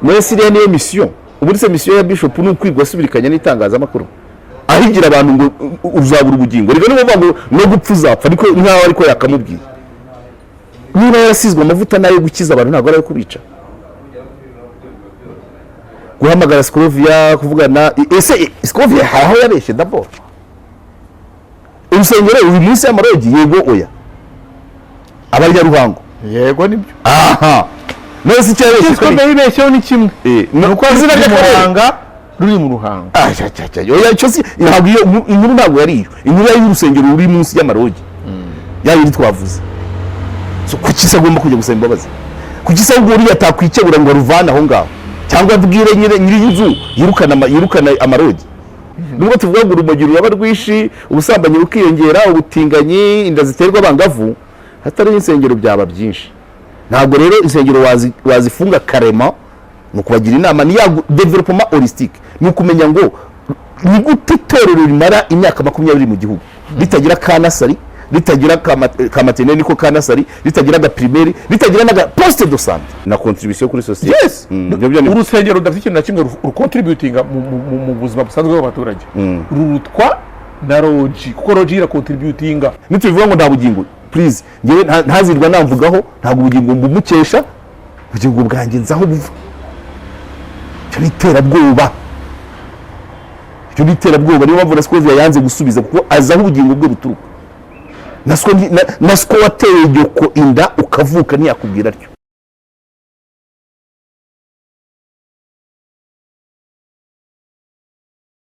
Muri iriya niyo mission. Ubundi se mission ya bishop ni ukwirwa asubirikanya n'itangazamakuru, ahigira abantu ngo uzabura ubugingo? Reka niba uvuga ngo no gupfa uzapfa, ariko nkaho ariko yakamubwiye. Niba yarasizwe amavuta nayo gukiza abantu, ntabwo ari ayo kubica. Guhamagara Scovia kuvugana, ese Scovia hari aho yabeshye? D'abord, urusengero uyu munsi y'amalodge, yego, oya, Abanyaruhango? Yego, nibyo. Aha none se icyo yabeshye? Icyo yibeshyeho ni kimwe. Ni uko izina ry'akarere Muhanga ruri mu Ruhango. Ah, cya, cya, cya, oya, icyo si, ntabwo iyo inkuru, ntabwo yari iyo inkuru, yari y'urusengero ruri munsi y'amalodge, ya yindi twavuze. So kuki se agomba kujya gusaba imbabazi? Kuki se ahubwo uriya atakwikebura ngo aruvane aho ngaho, cyangwa abwire nyiri inzu yirukana amalodge? Nubwo tuvuga ngo urumogi ruraba rwinshi, ubusambanyi bukiyongera, ubutinganyi, inda ziterwa abangavu, hatari insengero byaba byinshi. Ntabwo rero insengero wazifunga karema. Ni ukubagira inama, ni ya développement holistique, ni ukumenya ngo ni gute itorero rimara imyaka 20 mu gihugu ritagira ka nursery, ritagira ka maternelle, niko ka nursery, ritagira aga primaire, ritagira n'aga poste de santé na contribution kuri société. Yes. Ibyo byo ni Urusengero rudafite ikintu na kimwe rucontributinga mu buzima busanzwe bw'abaturage rurutwa na lodge, kuko lodge iracontributinga. Nitubivuga ngo nta bugingo, please, ngewe ntazirwa namvugaho. Ntabwo ubugingo mbumukesha, ubugingo bwanjye nzi aho buva. Icyo ni iterabwoba, icyo ni iterabwoba. Niyo mpamvu na Scovia yanze gusubiza, kuko azi aho ubugingo bwe buturuka. Na Siko wateye nyoko inda ukavuka ntiyakubwira atyo.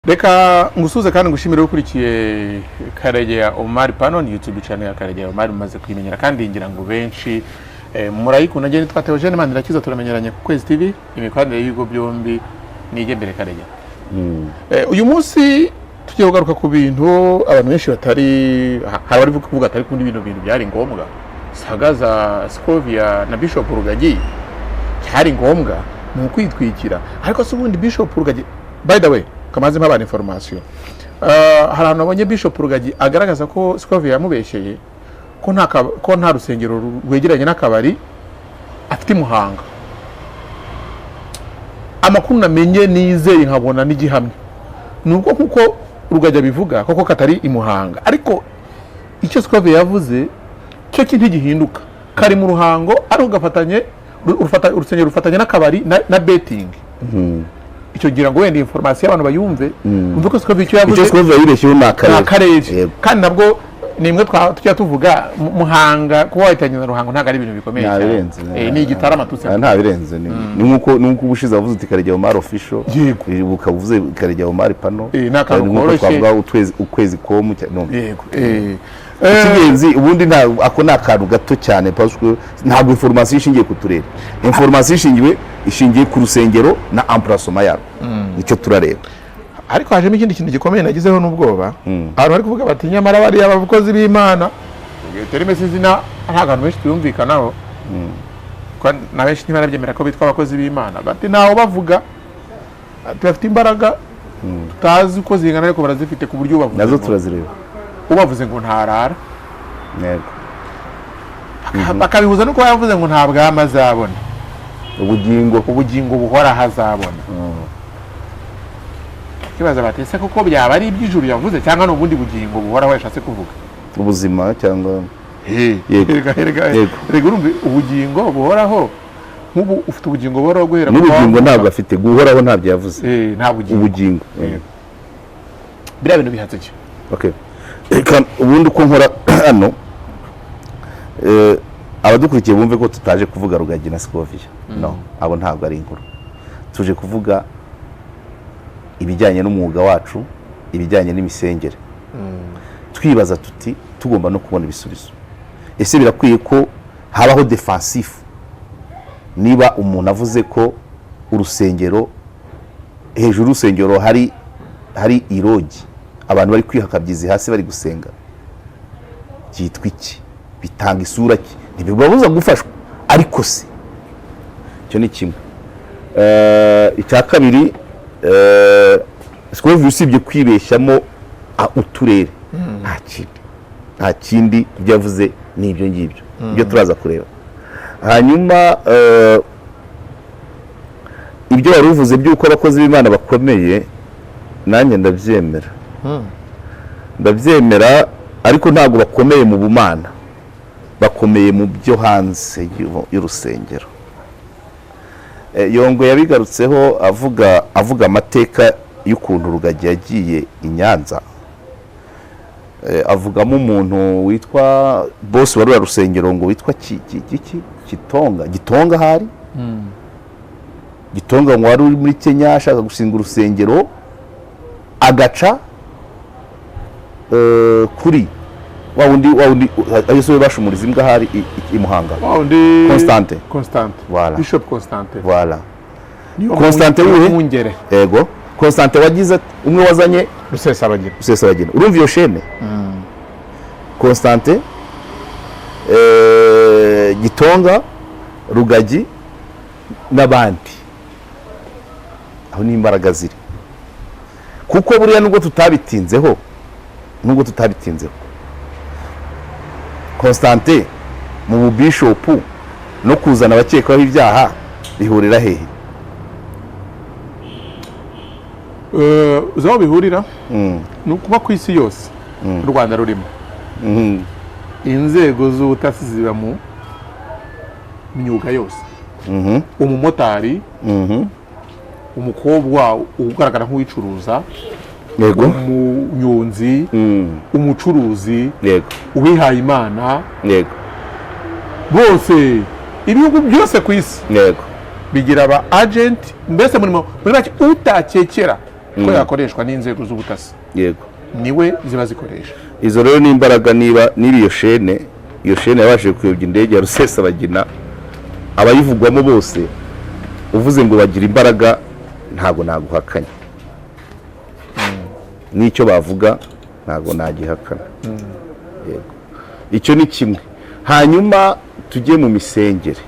Reka ngusuze kandi ngushimire ukurikiye Karegeya Omar Pano, ni YouTube channel ya Karegeya Omar, mumaze kuyimenyera kandi ngira ngo benshi murayikunda. Njye nitwa Theogene Manirakiza, turamenyeranye ku Kwezi TV, imikoranire y'ibigo byombi nijye mbere. Karegeya, uyu munsi tugiye kugaruka ku bintu abantu benshi batari hari abari kuvuga atari kundi bino bintu byari ngombwa. Saga za Scovia na Bishop Rugagi cyari ngombwa ni ukwitwikira? Ariko se ubundi Bishop Rugagi, by the way, kamaze mpabana information, hari ahantu nabonye Bishop Rugagi agaragaza ko Scovia yamubeshyeye, ko nta rusengero rwegeranye n'akabari afite i Muhanga. Amakuru namenye nizeye nkabona n'igihamya ni uko kuko Rugagi abivuga koko katari i Muhanga, ariko icyo Scovia yavuze cyo ntigihinduka, kari mu Ruhango, ariko gafatanye urusengero rufatanye n'akabari na betting. Icyo ngira ngo wenda information abantu bayumve, bumve ko Scovia icyo yavuze Icyo Scovia yibeshyeho ni ni akarere. Akarere. Yego. Kandi nabwo ni imwe tujya tuvuga Muhanga, kuba wahitanye na Ruhango ntabwo ari ibintu bikomeye Nta cyane. birenze. Ni Igitarama tutse. Nta birenze, ni nk'uko ubushize wavuze uti Karegeya Omar Official. Yego. Ukaba uvuze Karegeya Omar Pano. Ni akantu Ni nk'uko koroshye. twavuga ukwezi com no. Yego. Icy'ingenzi ubundi nta ako ni akantu gato cyane, parce que ntabwo information ishingiye ku turere, information ishingiye ku rusengero na emplacement yarwo, nicyo turareba. Ariko hajemo ikindi kintu gikomeye nagizeho n'ubwoba. Abantu bari kuvuga bati nyamara bariya abakozi b'Imana, terime izina nta bantu benshi tuyumvikanaho, ko na benshi ntibarabyemera ko bitwa abakozi b'Imana, bati ntawe bavuga, ati bafite imbaraga tutazi uko zingana, ariko barazifite ku buryo ubavuze Nazo turazireba. Ubavuze ngo ntarara. Yego. Bakabihuza nuko yavuze ngo nta bwami azabona. Ubugingo. Ubugingo buhoraho azabona. Kibaza bati ese koko byaba ari iby'ijuru yavuze, cyangwa ni ubundi bugingo buhoraho yashatse kuvuga? Ubuzima cyangwa Yego. Erega Yego. erega urumva ubugingo buhoraho, nk'ubu ufite ubugingo buhoraho guhera kuva N'ubugingo wavuka. Ntabwo afite guhoraho, ntabyo yavuze. Nta bugingo. Ubugingo. Yego. Biriya bintu bihatse iki? Okay. Reka ubundi uko nkora hano, abadukurikiye bumve ko tutaje kuvuga Rugagi na Scovia. No, abo ntabwo ari inkuru. Tuje kuvuga ibijyanye n'umwuga wacu, ibijyanye n'imisengere, twibaza tuti tugomba no kubona ibisubizo. Ese birakwiye ko habaho défensif niba umuntu avuze ko urusengero, hejuru y'urusengero hari ilodge, abantu bari kwihakabyizi hasi bari gusenga? Byitwa iki? Bitanga isura ki? Ntibibabuza gufashwa, ariko se icyo ni kimwe. Icya kabiri, Scovia usibye kwibeshyamo uturere, nta kindi ibyo yavuze ni ibyo ngibyo, ibyo turaza kureba. Hanyuma Ibyo wari uvuze by'uko abakozi b'Imana bakomeye, nanjye ndabyemera, ndabyemera, ariko ntabwo bakomeye mu bumana, bakomeye mu byo hanze y'urusengero. Yongwe yabigarutseho, avuga amateka y'ukuntu Rugagi yagiye i Nyanza. Avugamo umuntu witwa boss wa ruriya rusengero, ngo witwa Ki- Ki- Ki- Kitonga, Gitonga, ahari Gitonga, ngo wari uri muri Kenya ashaka gushinga urusengero, agaca kuri wa wundi ayo we bashumuriza imbwa ahari i Muhanga. Wa wundi. Constante. Constante. Voilà. Bishop Constante. Voilà. Niyo Constante wuhe? Mwungere. Ego, Constante wagize umwe wazanye Rusesabagina. Rusesabagina. Urumva iyo chaîne, Constante, Gitonga, Rugagi n'abandi, aho ni imbaraga ziri, kuko buriya nubwo tutabitinzeho, Constante mu bubishopu no kuzana abakekwaho ibyaha bihurira hehe? Uzi aho bihurira? Ni ukuba ku isi yose u Rwanda rurimo, inzego z'ubutasi ziba mu myuga yose: umumotari, umukobwa ugaragara nk'uwicuruza, umunyonzi, umucuruzi, uwihaye Imana, bose, ibihugu byose ku isi bigira aba agent, mbese muri make utakekera ko yakoreshwa n'inzego z'ubutasi, niwe ziba zikoresha. Izo rero ni imbaraga. Niba iyo chaîne yabashije kuyobya indege ya Rusesabagina, abayivugwamo bose uvuze ngo bagira imbaraga, ntabwo naguhakanya, n'icyo bavuga ntabwo nagihakana. Yego, icyo ni kimwe. Hanyuma tujye mu misengere.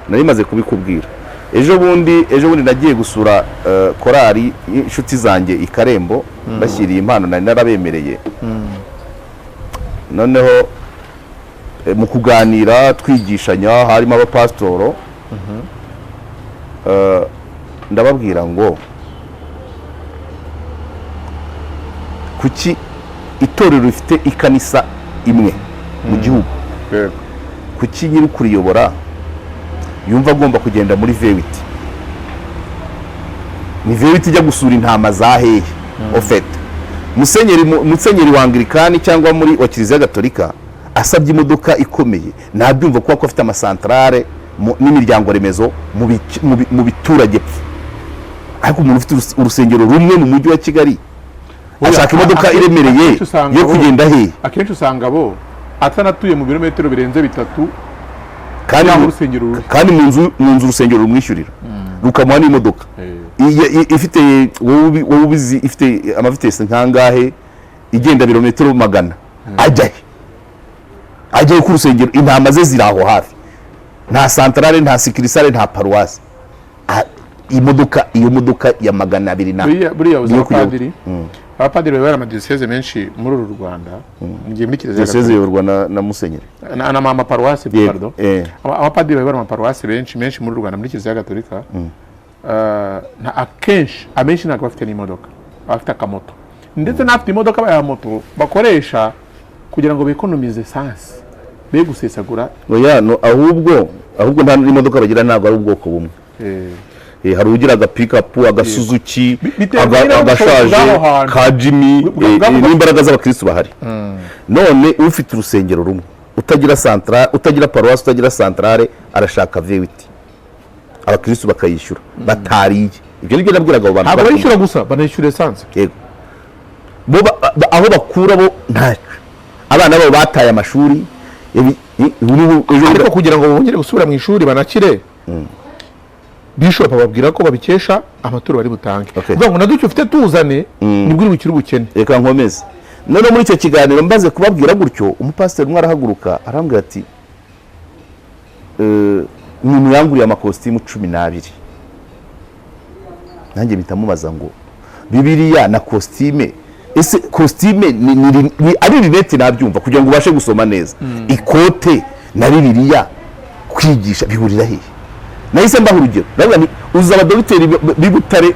Nari maze kubikubwira ejo bundi nagiye gusura korali y'inshuti zanjye i Karembo, bashyiriye impano nari narabemereye. Noneho mu kuganira, twigishanya, harimo abapasitoro. Ndababwira ngo kuki itorero rifite ikanisa imwe mu gihugu, kuki nyiri kuriyobora yumva agomba kugenda muri V8? Ni V8 ijya gusura intama za hehe? Au fait, musenyeri wa Anglikani cyangwa muri wa Kiliziya Gatolika asabye imodoka ikomeye nabyumva, kuko afite amasantarare n'imiryango remezo mu biturage pfa. Ariko umuntu ufite urusengero rumwe mu mujyi wa Kigali ashaka imodoka iremereye Akenshi usanga yo kugenda hehe? Akenshi usanga bo atanatuye mu birometero birenze 3 kandi y'aho urusengero ruri. Kandi mu nzu urusengero rumwishyurira, rukamuha n'imodoka ifite, wowe ubizi, ifite amavitesi nkangahe, igenda birometero 100, ajya he? Ajya he ku rusengero intama ze ziri aho hafi? Nta santarare, nta succursale, nta paruwasi. Imodoka, iyo modoka ya 200 na Buriya uzi niyo kuyobora. Abapadiri bayobora amadiyoseze menshi muri uru Rwanda, ngiye muri Kiliziya Diyoseze Gatolika. iyoborwa na musenyeri. Na amaparuwasi, pardon. Abapadiri bayobora amaparuwasi benshi menshi muri Rwanda muri Kiliziya Gatolika, akenshi abenshi ntabwo bafite n'imodoka, bafite akamoto, ndetse n'afite imodoka baya moto bakoresha kugira ngo bekonomize esanse, be gusesagura. Oya, no, ahubwo nta n'imodoka bagira, ntabwo ari ubwoko bumwe. Hari ugira agapikapu, agasuzuki, Biterwa nyine n'ubushobozi agashaje bw'aho hantu. ka Jimny. N'imbaraga z'abakirisitu bahari. None ufite urusengero rumwe, utagira santarare, utagira paruwasi, utagira santarare, arashaka V8, abakirisitu bakayishyura batariye. Ibyo nibyo nabwiraga abo bantu. Ntabwo bayishyura gusa, banishyura esanse. Yego, bo aho bakura bo ntacyo, abana babo bataye amashuri. Ariko kugira ngo bongere gusubira mu ishuri banakire, bishop ababwira ko babikesha amaturo bari butange. Kuvuga ngo na duke ufite tuzane, nibwo uri bukire ubukene. Reka nkomeze. Noneho muri icyo kiganiro mbaze kubabwira gutyo, umupasiteri umwe arahaguruka, arambwira ati: "Umuntu yanguriye amakositimu 12." Nanjye mpita mubaza ngo: "Bibiliya na kositime, ese kositime ni ari rinete nabyumva kugira ngo ubashe gusoma neza, ikote na Bibiliya kwigisha bihurira hehe?" Nahise mbaha urugero, ndavuga nti uzi abadogiteri b'i Butare,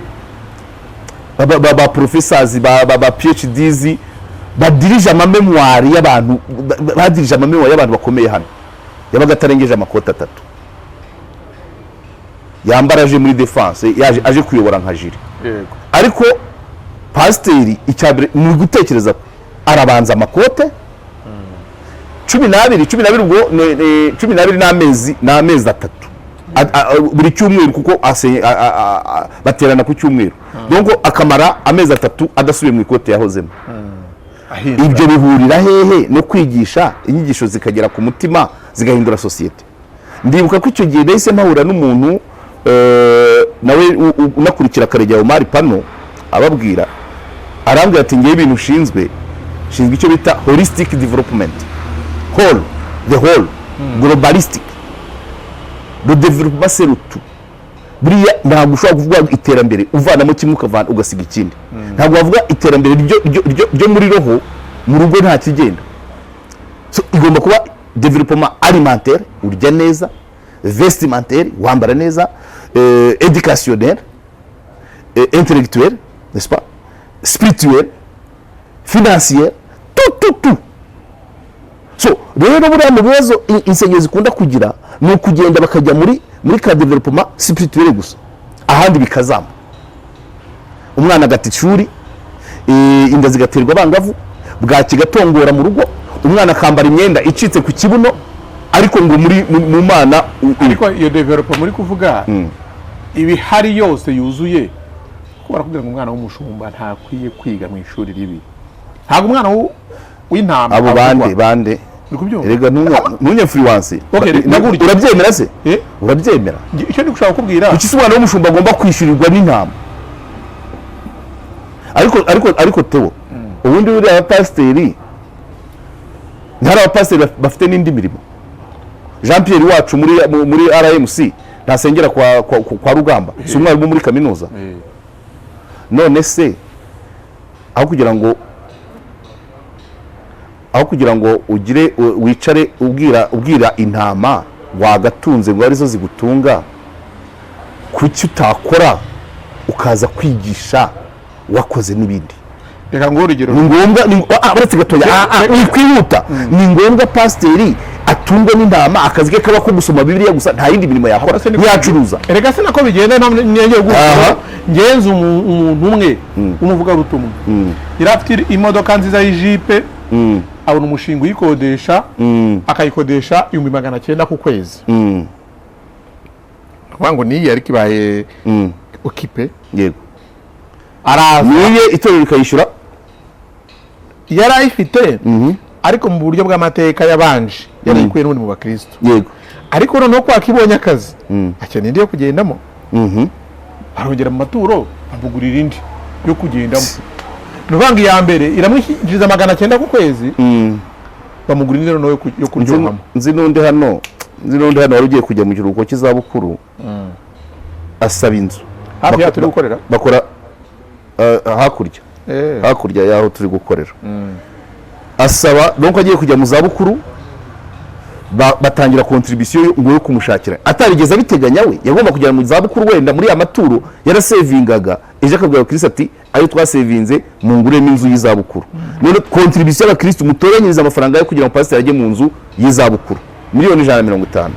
ba professors, ba PhDs, badirije ama mémoire y'abantu, badirije ama mémoire y'abantu bakomeye hano, yabaga atarengeje amakoti atatu yambara aje muri defense, yaje aje kuyobora nka jury. Ariko pasiteri, icya mbere ni ugutekereza ko arabanza amakote 12, 12, ubwo ni 12 n'amezi 3 buri cyumweru, kuko baterana ku cyumweru, donc akamara amezi 3 adasubiye mu ikote yahozemo. Ahindura. Ibyo bihurira hehe no kwigisha inyigisho zikagera ku mutima, zigahindura sosiyete? Ndibuka ko icyo gihe nahise mpahura n'umuntu, nawe unakurikira Karegeya Omar Pano, ababwira, arambwira ati: "Ngewe ibintu nshinzwe icyo bita holistic development, whole, the whole, globalistic, le développement, c'est le tout." Buriya ntabwo ushobora kuvuga iterambere uvanamo kimwe ukavana ugasiga ikindi. Ntabwo wavuga iterambere ryo muri roho, mu rugo nta kigenda. So, igomba kuba développement alimentaire, urya neza, vestimentaire, wambara neza, éducationnel, intellectuel, n'est-ce pas, spirituel, financier, tout, tout, tout. So rero buriya mu bibazo insengero zikunda kugira ni ukugenda bakajya muri ka développement spirituel gusa, ahandi bikazamba, umwana agata ishuri, inda zigaterwa abangavu, bwaki igatongora mu rugo, umwana akambara imyenda icitse ku kibuno, ariko ngo muri mu mana Ariko iyo développement muri kuvuga ibihari yose yuzuye, kuko barakubwira ngo umwana w'umushumba ntakwiye kwiga mu ishuri ribi, ntabwo umwana w'intama Abo bande? avugwa. Bande? Uri kubyumva? Erega ntunyinfluence. Okay, nagurya. Urabyemera se? Eh? Urabyemera? Icyo ndi gushaka kukubwira, Kuki se umwana w'umushumba agomba kwishyurirwa n'intama? Ariko Theo, ubundi buriya abapasiteri, ntihari abapasiteri bafite n'indi mirimo? Jean Pierre wacu muri RMC ntasengera kwa Rugamba? Si umwarimu muri kaminuza? None se aho kugira ngo ugire wicare ubwira intama wagatunze ngo arizo zigutunga, kuki utakora ukaza kwigisha wakoze n'ibindi? Reka nguhe urugero. Ni ngombwa ni uretse gatoya, wikwihuta. Ni ngombwa pasiteri atungwe n'intama, akazi ke kaba ko gusoma Bibiliya gusa, nta yindi mirimo yakora, ntiyacuruza? Erega se nako bigenda, nongeye guha ngenzi umuntu umwe w'umuvugabutumwa yari afite imodoka nziza y'ijipe, abona umushinga uyikodesha, akayikodesha 900,000 ku kwezi. Ukuvuga ngo niyi ariko ibaye occupé. Araza. Niye, itorero rikayishyura? Yari ayifite, ariko mu buryo bw'amateka yabanje yarayikuye n'ubundi mu bakristo. Ariko noneho kwa kibonye akazi, akeneye indi yo kugendamo, arongera mu maturo amugurira indi yo kugendamo. Ni ukuvuga ngo iya mbere iramwinjiriza 900 ku kwezi, bamugura indi noneho yo kuryohamo. Nzi n'undi hano wari ugiye kujya mu kiruhuko cy'izabukuru, asaba inzu. Hafi yaho turi gukorera? Bakora hakurya. Hakurya y'aho turi gukorera. Asaba, donc agiye kujya mu zabukuru, batangira contribution ngo yo kumushakira, atarigeze abiteganya. We yagomba kugera mu zabukuru wenda muri ya maturo yarasevingaga, ejo akabwira abakirisitu ati: "Ayo twasevinze munguremo inzu y'izabukuru." None contribution y'abakirisitu, mutoranyiriza amafaranga yo kugira ngo pasiteri ajye mu nzu y'izabukuru, miliyoni 150.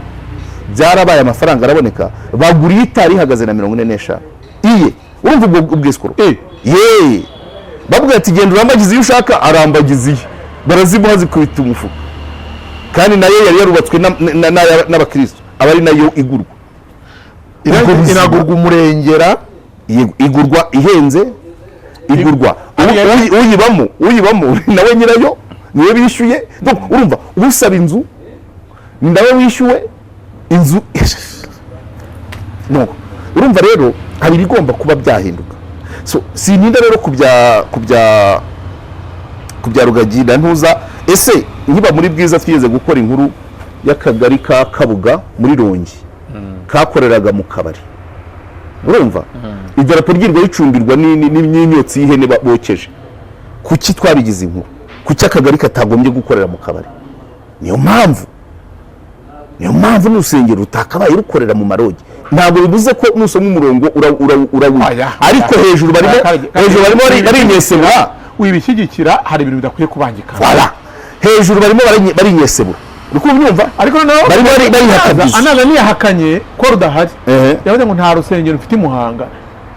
Byarabaye, amafaranga araboneka, bagura iyo itari ihagaze na 45 iye. Urumva ubwo ubwisikoro? Ye, babwira ati: "Genda urambagize iyo ushaka." Arambagiza iye, barazimuha, zikubita umufuka, kandi nayo yari yarubatswe n'abakristo, aba ari nayo igurwa. Ubwo buzima. Inagurwa umurengera. Yego, igurwa ihenze, igurwa uyibamo nawe nyirayo niwe bishyuye. Donc urumva usaba inzu ni nawe wishyuwe inzu. Donc urumva rero hari ibigomba kuba byahinduka. So sintinda rero ku bya Rugagi na Ntuza. Ese nkiba muri Bwiza twigeze gukora inkuru y'akagari ka Kabuga muri Rongi kakoreraga mu kabari, urumva idarapo ryirwa ricumbirwa n'imyotsi y'ihene bokeje. Kuki twabigize inkuru? Kuki akagari katagombye gukorera mu kabari? Niyo mpamvu n'urusengero rutakabaye rukorera mu marogi. Ntabwo bivuze ko nusoma umurongo urawuha. Oya, Ariko oya. hejuru barimo hejuru barimo barinyesebura. Wibishyigikira, hari ibintu bidakwiye kubangikana. Voilà, hejuru barimo barinyesebura, uri kubyumva? Ariko noneho Barimo barihakabiza. Anaza ntiyahakanye ko rudahari. Yavuze ngo nta rusengero rufite i Muhanga,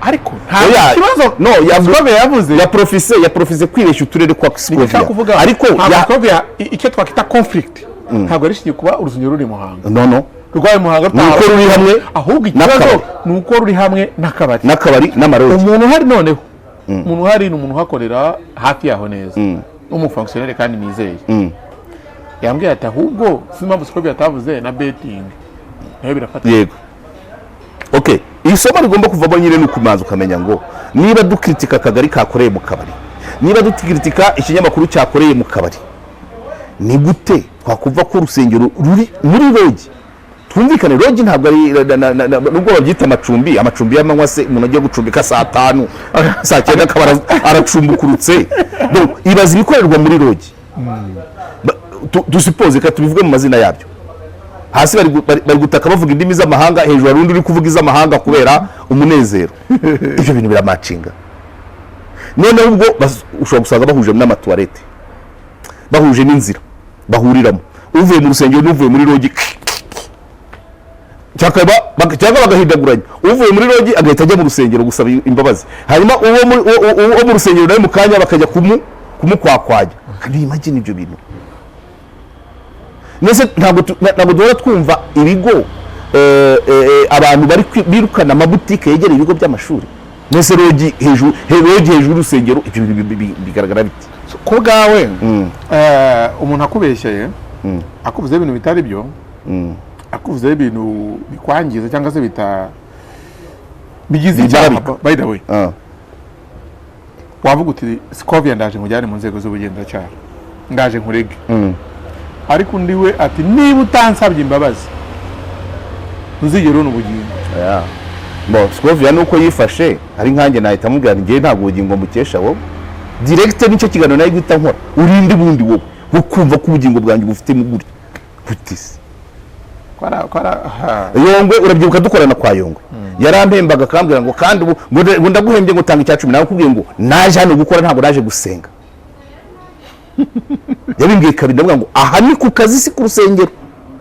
ariko nta Oya, kibazo. no, Scovia yavuze yaprofise kwibeshya uturere kwa nshaka Scovia. kuvuga, Ariko ntabwo ya Scovia icyo twakwita conflict ntabwo ari ishingiye kuba urusengero ruri i Muhanga, No, rwaye Muhanga. Ni uko ruri hamwe Ahubwo ikibazo n'akabari. ni uko ruri hamwe n'akabari. N'akabari n'amarogi. Umuntu uhari noneho, umuntu uhari ni umuntu uhakorera hafi yaho neza, n'umufonctionnaire kandi nizeye. Yambwiye ati: "Ahubwo si impamvu Scovia yatavuze na betting nayo birafata." Yego, okay, isomo rigomba kuvamo nyine ni ukumanza ukamenya ngo niba dukritika akagari kakoreye mu kabari, niba dukritika ikinyamakuru cyakoreye mu kabari, ni gute twakumva ko urusengero ruri muri lodge? Twumvikane, lodge ntabwo ari nubwo babyita amacumbi, amacumbi y'amanywa se, umuntu agiye gucumbika saa 5, saa 9 akaba aracumbukurutse. Donc, ibaza ibikorerwa muri lodge. Dusuppose, reka tubivuge mu mazina yabyo. Hasi bari gutaka bavuga indimi z'amahanga, hejuru hari undi uri kuvuga iz'amahanga kubera umunezero. Ibyo bintu biramacinga. Noneho ubwo ushobora gusanga bahuje n'amatuwarete, bahuje n'inzira bahuriramo, uvuye mu rusengero n'uvuye muri lodge, cyangwa bagahindaguranya, uvuye muri lodge agahita ajya mu rusengero gusaba imbabazi, hanyuma uwo mu rusengero nawe mu kanya bakajya kumukwakwanya. Can you imagine ibyo bintu? Nese ntabwo duhora twumva ibigo, abantu bari birukana amabutike yegereye ibigo by'amashuri? Nese lodge hejuru, lodge hejuru y'urusengero, ibyo bintu bigaragara biti? Ku bwawe, umuntu akubeshyeye, akuvuzeho ibintu bitari byo, akuvuzeho ibintu bikwangiza cyangwa se bita bigize icyaha, Bigarabika. by the way, Ah. wavuga uti: "Scovia, ndaje nkujyane mu nzego z'ubugenzacyaha, ndaje nkurege." Ariko undi we ati: "Niba utansabye imbabazi, ntuzigere ubona ubugingo." Yeah. Bon, Scovia nuko yifashe, ari nkanjye nahita mubwira nti: "Njyewe ntabwo ubugingo mbukesha wowe direct." Nicyo kiganiro nawe guhita nkora. Urinde bundi wowe wo kumva ko ubugingo bwanjye bufitemo gutya gute se? Kwara ha. Yongwe, urabyibuka dukorana kwa Yongwe, yarampembaga akambwira ngo: "Kandi ubu ngo ndaguhembye, ngo tanga icya cumi." Nawe akubwiye ngo naje hano gukora, ntabwo naje gusenga. Yabimbwiye kabiri, ndavuga ngo aha ni ku kazi, si ku rusengero,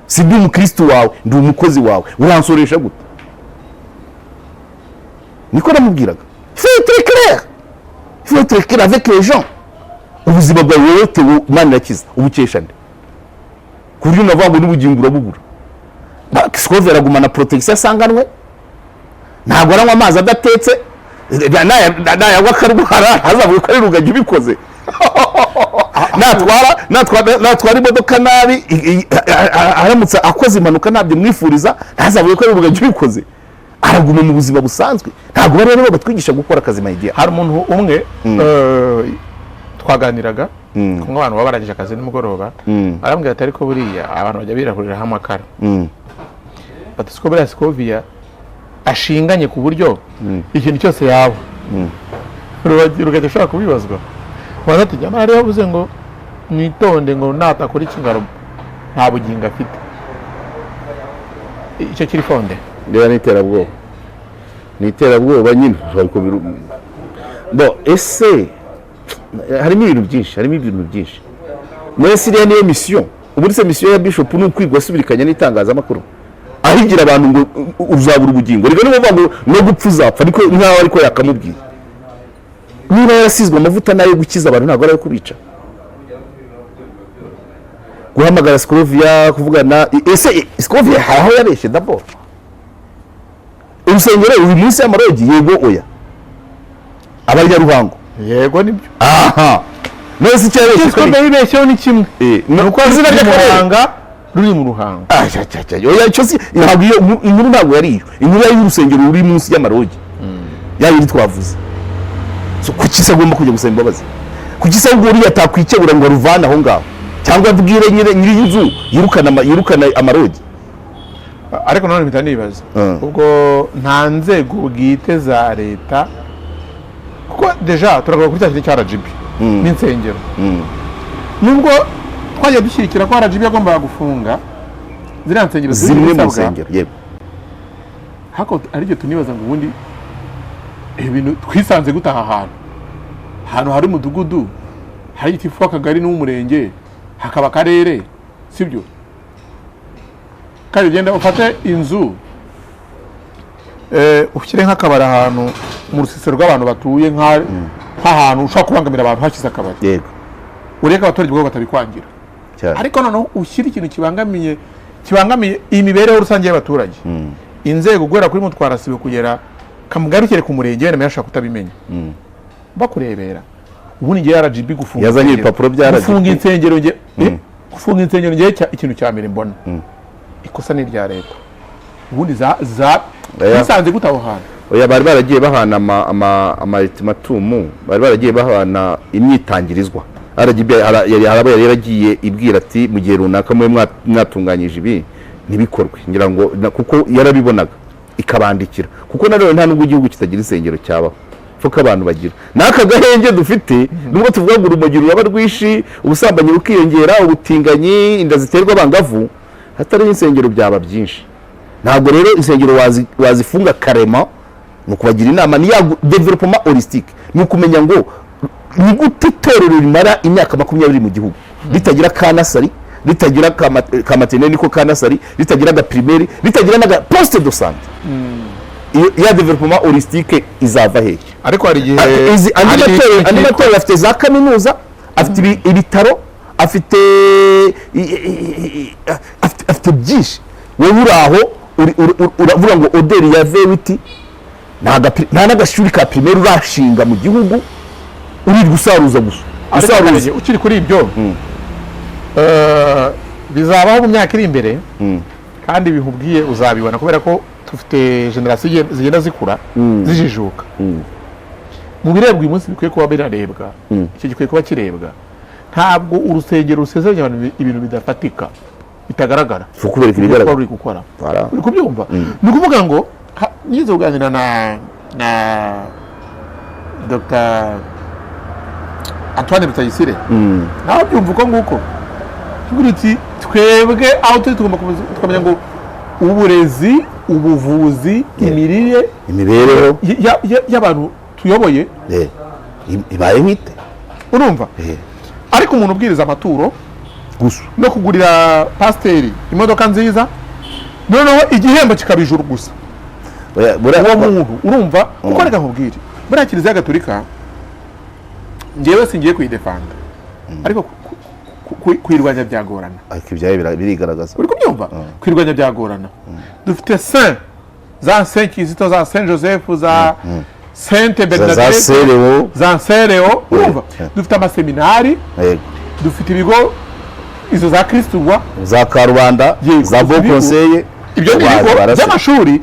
si ndi umukristo wawe, ndi umukozi wawe, uransoresha gute? Niko namubwiraga. Il faut être clair, il faut être clair avec les gens. Ubuzima bwawe wowe Theo Manirakiza ubukesha nde, ku buryo unavuga ngo n'ubugingo urabubura? Scovia aragumana protection asanganwe, ntabwo aranywa amazi adatetse, nayanywa akarwara ntazavuge ko ari Rugagi ubikoze. Natwara imodoka nabi, aramutse akoze impanuka, ntabyo mwifuriza, ntazavuge ko ari Rugagi ubikoze. Araguma mu buzima busanzwe. Ntabwo bari rero batwigisha gukora akazi, my dear. Hari umuntu umwe twaganiraga, kumwe abantu baba barangije akazi nimugoroba, arambwira ati: "Ariko buriya abantu bajya birahuriraho amakara." Bati: "Siko buriya Scovia ashinganye ku buryo ikintu cyose yaba Rugagi ashobora kubibazwa." Ubanza ati: "Nyamara yari yavuze ngo mwitonde, ngo natakora ikingaro nta bugingo afite." Icyo kiri fondé? Reba, ni iterabwoba, ni iterabwoba nyine. Ariko bo ese harimo ibintu byinshi, harimo ibintu byinshi muri siriya. Niyo mission ubundi se? Mission ya bishop ni ukwigwa asubirikanya n'itangazamakuru, ahigira abantu ngo uzabura ubugingo? Reka niba ngo no gupfa uzapfa, ariko nkaho ariko yakamubwiye. Niba yarasizwe amavuta nayo gukiza abantu, ntabwo ari ayo kubica. Guhamagara Scovia, kuvugana, ese Scovia hari aho yabeshye? D'abord, urusengero uyu munsi y'amalodge, yego, oya, Abanyaruhango? Yego, nibyo. Aha none se icyo yabeshye? Scovia yibeshyeho ni kimwe. Ni uko izina ry'akarere Muhanga ruri mu Ruhango. Ah, cya, cya, cya, oya, icyo si ntabwo iyo inkuru ntabwo yari iyo. Inkuru yari y'urusengero ruri munsi y'amalodge, ya yindi twavuze. So, kuki se agomba kujya gusaba imbabazi? Kuki se ahubwo uriya atakwikebura ngo aruvane aho ngaho, cyangwa abwire nyiri inzu yirukana amalodge? Ariko nanone mpita nibaza, ubwo nta nzego bwite za leta, kuko déjà turagaruka kuri cya kintu cya RGB n'insengero, nubwo twagiye dushyigikira ko RGB yagombaga gufunga ziriya nsengero zujuje Zimwe mu ibisabwa. nsengero, yego. Hako ari tunibaza ngo ubundi ibintu twisanze gutaha ahantu hari umudugudu, hari igitifu w'akagari n'umurenge, hakaba akarere, sibyo? Kandi ugenda ufate inzu, ushyire nk'akabari ahantu mu rusisiro rw'abantu batuye, nk'ahantu ushobora kubangamira abantu hashyize akabari, ureke abaturage ubwabo batabikwangira. Ariko noneho ushyire ikintu kibangamiye imibereho rusange y'abaturage, inzego guhera kuri mutwarasibo kugera kamugarukire ku murenge, wenda ashaka kutabimenya, bakurebera. Ubundi ngiye RGB gufunga Yazanye insengero. ibipapuro bya RGB. Gufunga insengero nge, gufunga insengero ngiye, ikintu cya mbere mbona ikosa ni irya leta. Ubundi za Oya. bisanze gute aho hantu? Oya, bari baragiye bahana ama ultimatum, bari baragiye bahana imyitangirizwa. RGB yari harabo yari yaragiye ibwira ati mu gihe runaka mube mwatunganyije ibi ntibikorwe, ngira ngo kuko yarabibonaga ikabandikira. Kuko nanone nta nubwo igihugu kitagira insengero cyabaho, kuko abantu bagira n'aka gahenge dufite. Nubwo tuvuga ngo urumogi ruraba rwinshi, ubusambanyi bukiyongera, ubutinganyi, inda ziterwa abangavu, hatariho insengero byaba byinshi. Ntabwo rero insengero wazifunga karema. Ni ukubagira inama, ni ya développement holistique, ni ukumenya ngo ni gute itorero rimara imyaka 20 mu gihugu ritagira ka nursery, ritagira ka maternelle, niko ka nursery, ritagira aga primaire, ritagira n'aga poste de santé. Iyo ya développement holistique izava hehe? Ariko hari igihe Andi hari matorero, andi igihe matorero afite za kaminuza, afite ibitaro, afite afite byinshi. Wowe uri aho uravuga ngo odeur ya V8, nta n'agashuri ka primaire urashinga mu gihugu, uri usaruza gusa. Ariko Usaruza. Karege, ukiri kuri ibyo, bizabaho mu myaka iri imbere, kandi bihubwiye uzabibona, kubera ko dufite génération zigenda zikura, zijijuka. Mu birebwa uyu munsi bikwiye kuba birarebwa, icyo gikwiye kuba kirebwa. Ntabwo urusengero rusezeranya abantu ibintu bidafatika, bitagaragara. Si ukubereka Ibyo ibigaragara. ruri gukora. Voilà. Uri kubyumva? Ni ukuvuga ngo nigeze kuganira na Dr Antoine Rutayisire, nawe byumva uko nguko. Tugira uti twebwe aho turi tugomba tukamenya ngo uburezi, ubuvuzi, imirire, imibereho y'abantu tuyoboye ibaye nk'ite. Urumva? Ariko umuntu ubwiriza amaturo gusa no kugurira pasiteri imodoka nziza, noneho igihembo kikaba ijuru gusa, Oya, uwo muntu urumva kuko reka nkubwire, buriya Kiliziya Gatolika ngewe singiye kuyidefanda, ariko kuyirwanya byagorana. Ariko ibyayo birigaragaza. Uri kubyumva? Kuyirwanya byagorana. Dufite saint, za Saint Kizito, za Saint Joseph, za Sainte za Bernadette, Serewo. Za Sereo, urumva? Dufite amaseminari, dufite ibigo, izo za Kristu Roi, za Karubanda, za dufite Bon ibigo. Conseil. Ibyo ni ibigo by'amashuri.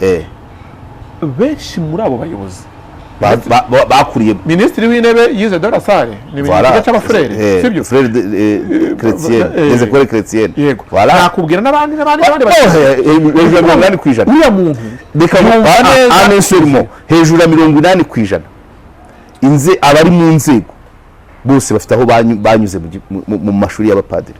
Benshi muri abo bayobozi, Bakuriye Minisitiri w'Intebe yize de la Salle, ni ikigo cy'abafurere, sibyo? Frère chrétien, des écoles chrétiennes. Yego. Voilà. Nakubwira n'abandi n'abandi n'abandi. Oh, hejuru ya 80%. Uriya muntu Reka yumva neza. Anesurmo hejuru ya 80% inze abari mu nzego bose bafite aho banyuze mu mashuri y'abapadiri.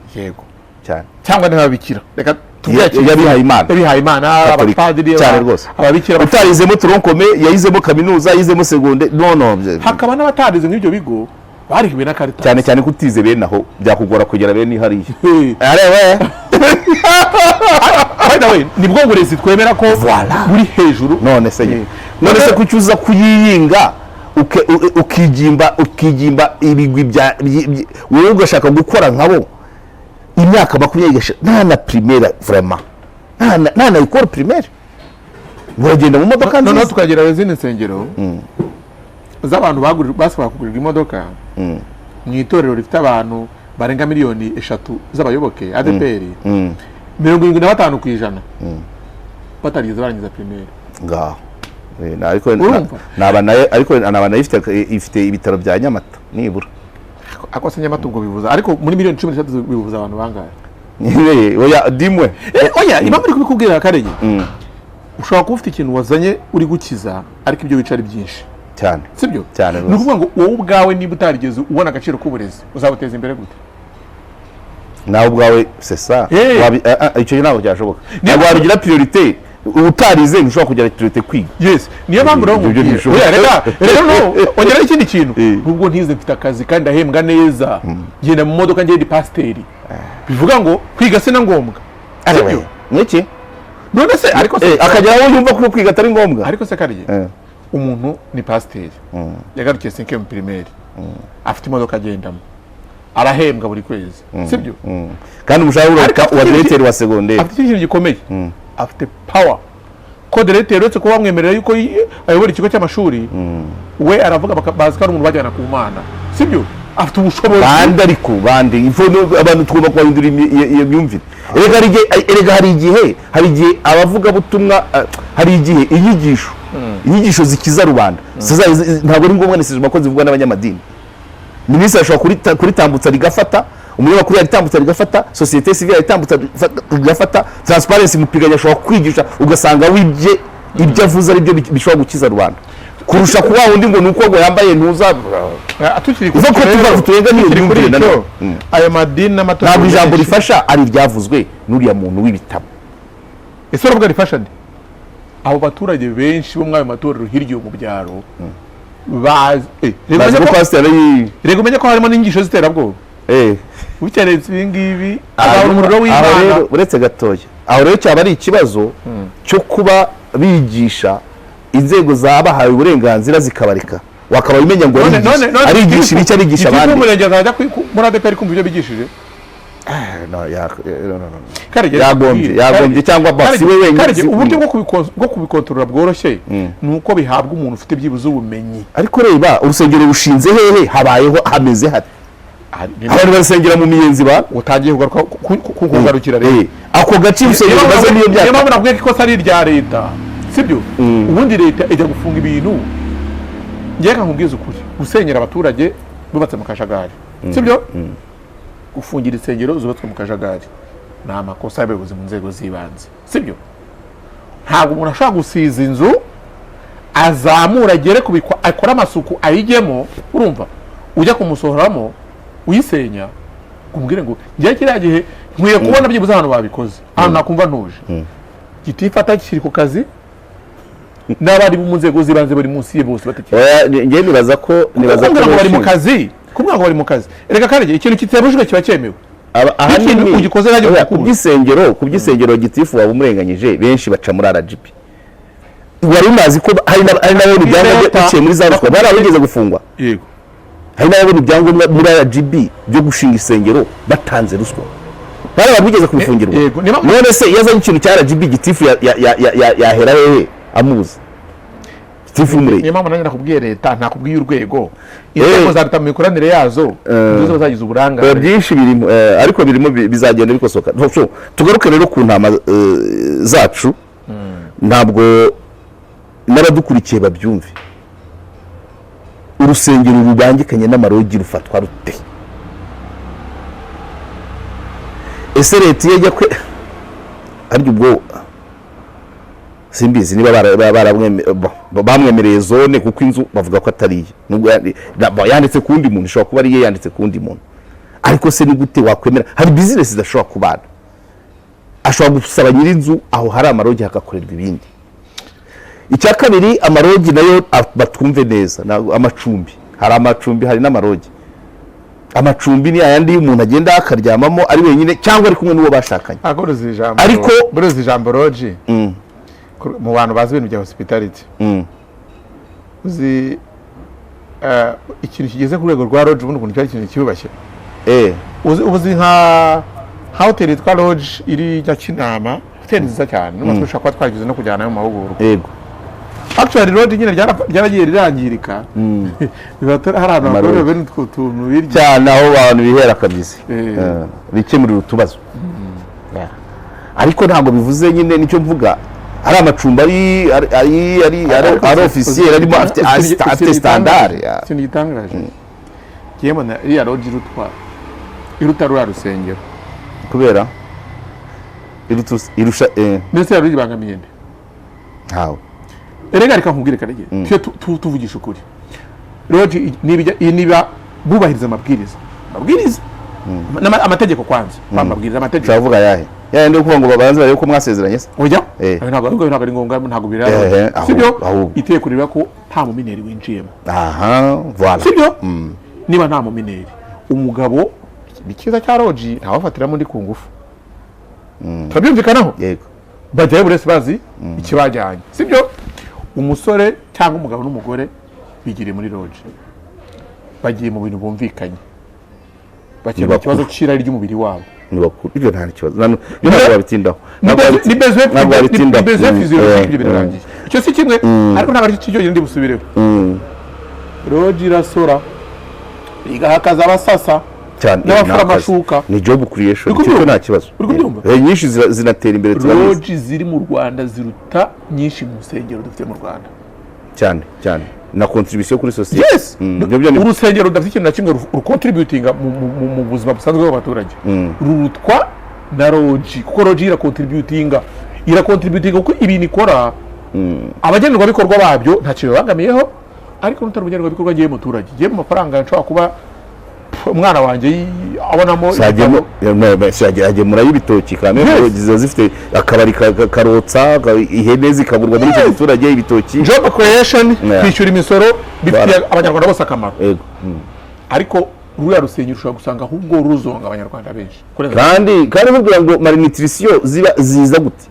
Cyane. Cyangwa n'ababikira, reka tuvuge. Y'abihaye Imana. Y'abihaye Imana. Katolika. Abapadiri, Cyane rwose. ababikira. Utarizemo tronc commun yayizemo kaminuza, yizemo seconde, no Hakaba n'abatarize nk'ibyo bigo barihiwe na Caritas. Cyane cyane ko utize bene aho byakugora kugera bene hariya. Arebe. By the way, nibwo burezi twemera ko Voilà. buri hejuru. None se nyine, none se kuki uza kuyiyinga, ukigimba ibigwi bya wowe ugashaka gukora nkabo imyaka 20 igashira nta na primaire, vraiment nta na école primaire, uragenda mu modoka Noneho nziza. tukagera izindi nsengero z'abantu basabwa kugurirwa imodoka mu itorero rifite abantu barenga miliyoni 3 z'abayoboke, ADEPR, 75% batarigeze barangiza primaire. Ngaho. Ariko Urumva? Naba nayo, ariko naba nayo ifite ibitaro bya Nyamata nibura. Ako se Nyamata ubwo bivuza, ariko muri miliyoni 13 bivuza abantu bangahe? Nyine, oya dimwe. Oya, impamvu uri kubikubwira, Karege, ushobora kuba ufite ikintu wazanye uri gukiza, ariko ibyo wica ari byinshi. Cyane. Sibyo? Cyane Ni rwose. ukuvuga ngo wowe ubwawe niba utarigeze ubona agaciro k'uburezi, uzabuteza imbere gute? Nawe ubwawe, c'est ça. Icyo ntabwo cyashoboka, ntabwo wabigira priorité. Utarize ntushobora kujya retraite kwiga. Yes, niyo mpamvu rero Ibyo nkubwira. ntibishoboka. Oya, reka reka, no ongeraho ikindi kintu. Nubwo ntize, mfite akazi kandi ndahembwa neza, ngenda mu modoka, ngenda pasiteri, bivuga ngo kwiga si na ngombwa. Sibyo? Niki? None se ariko se Akagera aho yumva ko kwiga atari ngombwa. Ariko se kariye, umuntu ni pasiteri, yagarukiye cinquième primaire, afite imodoka agendamo, arahembwa buri kwezi, sibyo? Kandi umushahara Ariko uruta afite uwa diregiteri wa segonderi. Afite ikintu gikomeye, afite power ko diregiteri, uretse kuba bamwemerera yuko ayobora ikigo cy'amashuri, we aravuga bazi ko ari umuntu bajyana ku Mana, sibyo? Afite ubushobozi. Bande? Ariko bande? Abantu tugomba kubahindura iyo myumvire. Erega hari igihe abavugabutumwa, hari igihe inyigisho zikiza rubanda ntabwo ari ngombwa necessarily ko zivugwa n'abanyamadini. Minisitiri ashobora kuritambutsa rigafata, umunyamakuru yaritambutsa rigafata, sosiyete sivile yaritambutsa rigafata, Transparency Mupiganya ashobora kwigisha, ugasanga wibye ibyo avuze ari byo bishobora gukiza rubanda kurusha kuba wundi ngo ni uko ngo yambaye ntuza. Tukiri Uva ko rero, turenga n'iyo tukiri kuri myumvire icyo, nanone. Ayo madini n'amatorero Ntabwo ijambo menshi- rifasha ari iryavuzwe n'uriya muntu w'ibitabo. Ese uravuga rifasha nde? Abo baturage benshi bo muri ayo matorero hirya iyo mu byaro bazi reka Bazi umenye ko pasiteri ari reka umenye ko harimo n'inyigisho z'iterabwoba. Ukeretse ibi ngibi azabona umuriro Aho w'Imana. rero, uretse gatoya, aho rero cyaba ari ikibazo cyo kuba bigisha, inzego zabahawe uburenganzira zikabareka, wakaba umenya ngo None arigisha ibiki, arigisha gitifu abandi. w'umurenge azajya muri ADEPR kumva ibyo bigishije? No, no, no, no. Karege, Yagombye cyangwa si we wenyine. Karege, uburyo bwo kubikontorora bworoshye ni uko bihabwa umuntu ufite byibuze ubumenyi. Ariko reba, urusengero rushinze hehe? Habayeho hameze hate? Abantu barasengera mu miyenzi ba Utangiye kugaruka kugarukira rero. Ako gace urusengero rumaze niyo Niyo myaka. mpamvu nakubwiye ko ikosa ari irya leta, sibyo? Ubundi leta ijya gufunga ibintu, ngewe nkubwiza ukuri, gusenyera abaturage bubatse mu kajagari, sibyo? Gufungira insengero zubatswe mu kajagari ni amakosa y'abayobozi mu nzego z'ibanze, sibyo? Ntabwo umuntu ashobora gusiza inzu, azamura, agere ku bikwa, akore amasuku, ayijyemo, urumva ujya kumusohoramo uyisenya, umubwire ngo njyewe kiriya gihe nkwiye kubona byibuze ahantu babikoze, ahantu nakumva ntuje, gitifu atakiri ku kazi n'abari mu nzego z'ibanze bari munsi ye bose batakiri. Oya, njye nibaza ko Kumbwira ngo bari mu benshi- kazi, kumbwira ngo bari mu kazi, reka kandi ikintu kitabujijwe kiba cyemewe. Ahanini N'ikintu ugikoze nanjye oya, ugakunda. Ku by'isengero, gitifu waba umurenganyije. Benshi baca muri RGB. Wari unazi ko hari n'ababona ibyangombwa biciye muri za ruswa, bari abigeze gufungwa? Yego. Hari n'ababona ibyangombwa muri RGB byo gushinga isengero batanze ruswa, bari abantu bigeze kubifungirwa. Yego, None se iyo azanye ikintu cya RGB, gitifu yahera hehe amuzi gitifu w'umurenge? Niyo mpamvu nanjye nakubwiye leta, ntakubwiye urwego, inzego za leta mu mikoranire yazo nizo zagize uburangare. Byinshi birimo, ariko birimo bizagenda bikosoka. So, tugaruke rero ku ntama zacu, ntabwo n'abadukurikiye babyumve. Urusengero rubangikanye n'amarogi rufatwa rute? Ese leta iyo ijya kwe arya, ubwo simbizi niba bamwemereye zone, kuko inzu bavuga ko atari iye, nubwo yanditse ku wundi muntu, ishobora kuba ari iye yanditse ku wundi muntu. Ariko se ni gute wakwemera? Hari bizinesi zidashobora kubana. Ashobora gusaba nyir'inzu aho hari amarogi hagakorerwa ibindi. Icya kabiri, amarogi nayo batwumve neza, amacumbi, hari amacumbi, hari n'amarogi. Amacumbi ni ayandi y'umuntu agenda akaryamamo ari wenyine cyangwa ari kumwe n'uwo bashakanye. Ntabwo uruzi ijambo buruzi ijambo lodge mu bantu bazi ibintu bya hospitality, uzi ikintu kigeze ku rwego rwa lodge, ubundi ukuntu cyari ikintu cyubashye. Uzi nka hoteli yitwa Lodge iri Nyakinama, hoteli nziza cyane, n'umunsi ushobora kuba twageze no kujyanayo mu mahugurwa. Actually lodge nyine ryaragiye rirangirika, biba hari ahantu Amarogi. hakorera bene utwo tuntu birya. Cyane, aho abantu bihera kabisa, bikemurira utubazo. Yeah. Ariko ntabwo bivuze nyine, nicyo mvuga, ari amacumbi ari officiel, arimo afite standard, yeah. Ikintu gitangaje ngiye mbona, iriya lodge iruta ruriya rusengero. Kubera irusha Ndetse iriya lodge ibangamiye nde? Ntawe. Erega reka nkubwire Karege, tujye tuvugisha ukuri. Lodge niba bubahiriza amabwiriza amategeko, kwanza amabwiriza, amategeko. Ushobora kuvuga ayahe? Yandi yo kuvuga ngo babanze barebe ko mwasezeranye se? Oya. Eh. Ntabwo ariko, ntabwo ari ngombwa, ntabwo biraba. Sibyo? Ahubwo. Itegeko rivuga ko nta mumineur winjiyemo. Aha, voilà. Sibyo? Niba nta mumineur, umugabo, icyiza cya lodge, ntawafatiramo undi ku ngufu, turabyumvikanaho? Yego. Bajyayo buri wese bazi ikibajyanye, sibyo? Umusore cyangwa umugabo n'umugore bigiriye muri lodge, bagiye mu bintu bumvikanye, bakemura Ni ikibazo bakuru. cy'irari ry'umubiri wabo. Ni bakuru, ibyo nta kibazo. Ibyo ntabwo wabitindaho. Ni besoin. Ntabwo wabitindaho. Ni besoin physiologique, ibyo birarangiye. Icyo si kimwe, ariko ntabwo ari cyo cyonyine ndi busubireho. Lodge irasora, igahakaza abasasa Cyane. n'abafura Ni akazi. amashuka. Ni job creation. Uri Icyo kubyumva? nta kibazo. Uri kubyumva? Nyinshi zinatera imbere, turabizi. Lodge ziri mu Rwanda ziruta nyinshi mu nsengero dufite mu Rwanda. Cyane cyane, na contribution kuri sosiyete. Yes. Ibyo byo Urusengero rudafite ikintu na kimwe rucontributinga mu buzima busanzwe bw'abaturage rurutwa na lodge, kuko lodge iracontributinga kuko ibintu ikora, abagenerwabikorwa babyo ntacyo bibangamiyeho. Ariko n'utari umugenerwabikorwa, ngiye muturage, ngiye mu mafaranga nshobora kuba umwana wanjye abonamo agemurayo ibitoki kamwe. Yes. Ziba zifite akabari karotsa ihene zikaburwa muri icyo giturage, ibitoki. Job creation, kwishyura imisoro bifitiye Voilà. Abanyarwanda bose akamaro. Yego. Ariko ruriya rusengero ushobora gusanga ahubwo ruzonga Abanyarwanda benshi Kandi mubwira ngo malnutrition ziba ziza gute?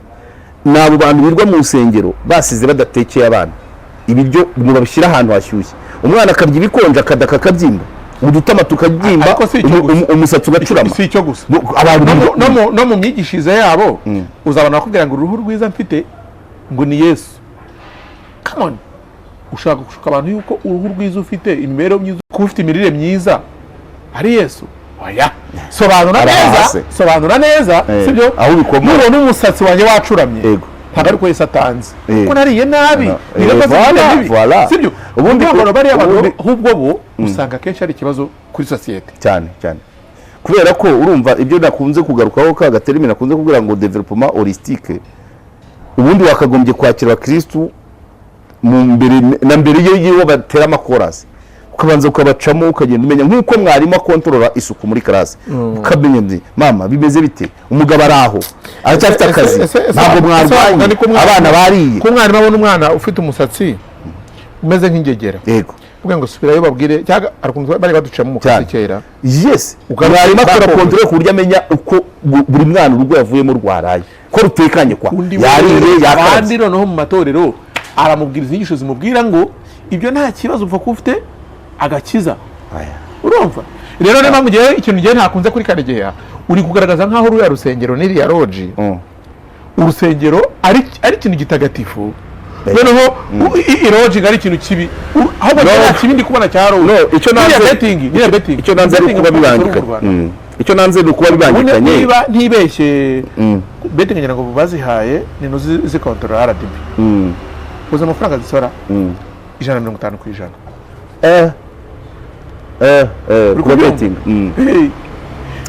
Ni abo bantu birirwa mu nsengero basize badatekeye abana ibiryo, ngo babishyire ahantu hashyushye, umwana akarya ibikonje, akadaka akabyimba, udutama tukabyimba, Ariko si icyo gusa. umusatsi ugacurama. Si icyo gusa. Abantu No mu myigishirize yabo uzabona bakubwira ngo uruhu rwiza mfite ngo ni Yesu. Come on, ushaka gushuka abantu yuko uruhu rwiza ufite, imibereho myiza, kuba ufite imirire myiza ari Yesu? Oya, sobanura Arahaha neza. se. Sobanura neza. Sibyo? Aho ubikomoye. Nubona umusatsi wanjye wacuramye, ntabwo ari ko Yesu atanze, kuko nariye nabi. No. Ni ingaruka z'imirire mibi. Voilà. Sibyo? Ubundi bariya bantu ahubwo bo usanga akenshi ari ikibazo kuri sosiyete. Cyane cyane, kubera ko urumva ibyo nakunze kugarukaho, ka gaterme nakunze kubwira ngo développement holistique, ubundi wakagombye kwakira abakirisitu mu mbere na mbere iyo batera amakorasi, ukabanza ukabacamo, ukagenda umenya nk'uko mwarimu akontorora isuku muri classe, ukamenya nti mama bimeze bite, umugabo ari aho, aracyafite akazi, ntabwo mwarwanye, abana bariye. Ko umwarimu abona umwana ufite umusatsi umeze nk'ingegera, uvuga ngo subirayo babwire, cyangwa hari ukuntu bari baducamo umukasi kera. Yes. Ugaruka Mwarimu akora bakoze. contrôle ku buryo amenya uko buri mwana urugo yavuyemo rwaraye, ko rutekanye, kwa Undi yariye, abandi yakarabye. Noneho mu matorero aramubwiriza inyigisho zimubwira ngo ibyo nta kibazo, upfa kuba ufite agakiza. Aya. Urumva rero, niyo mpamvu ngewe ikintu ngewe ntakunze kuri Karegeya, uri kugaragaza nk'aho ruriya rusengero n'iriya lodge, urusengero ari ikintu gitagatifu, noneho ilodge ari ikintu kibi. Ahubwo No. nta kibi ndi kubona cya lodge. No, icyo N'iriya nanze betting, n'iriya betting. Icyo nanze ari Betting ukuba mu bibangikanye. Rwanda. Icyo nanze ni ukuba bibangikanye. Niba ntibeshye, betting ngira ngo bazihaye ni zikontorora RDB. Uzi amafaranga zisora? 150%. Uri Kuba kubyumva? betting. Hey,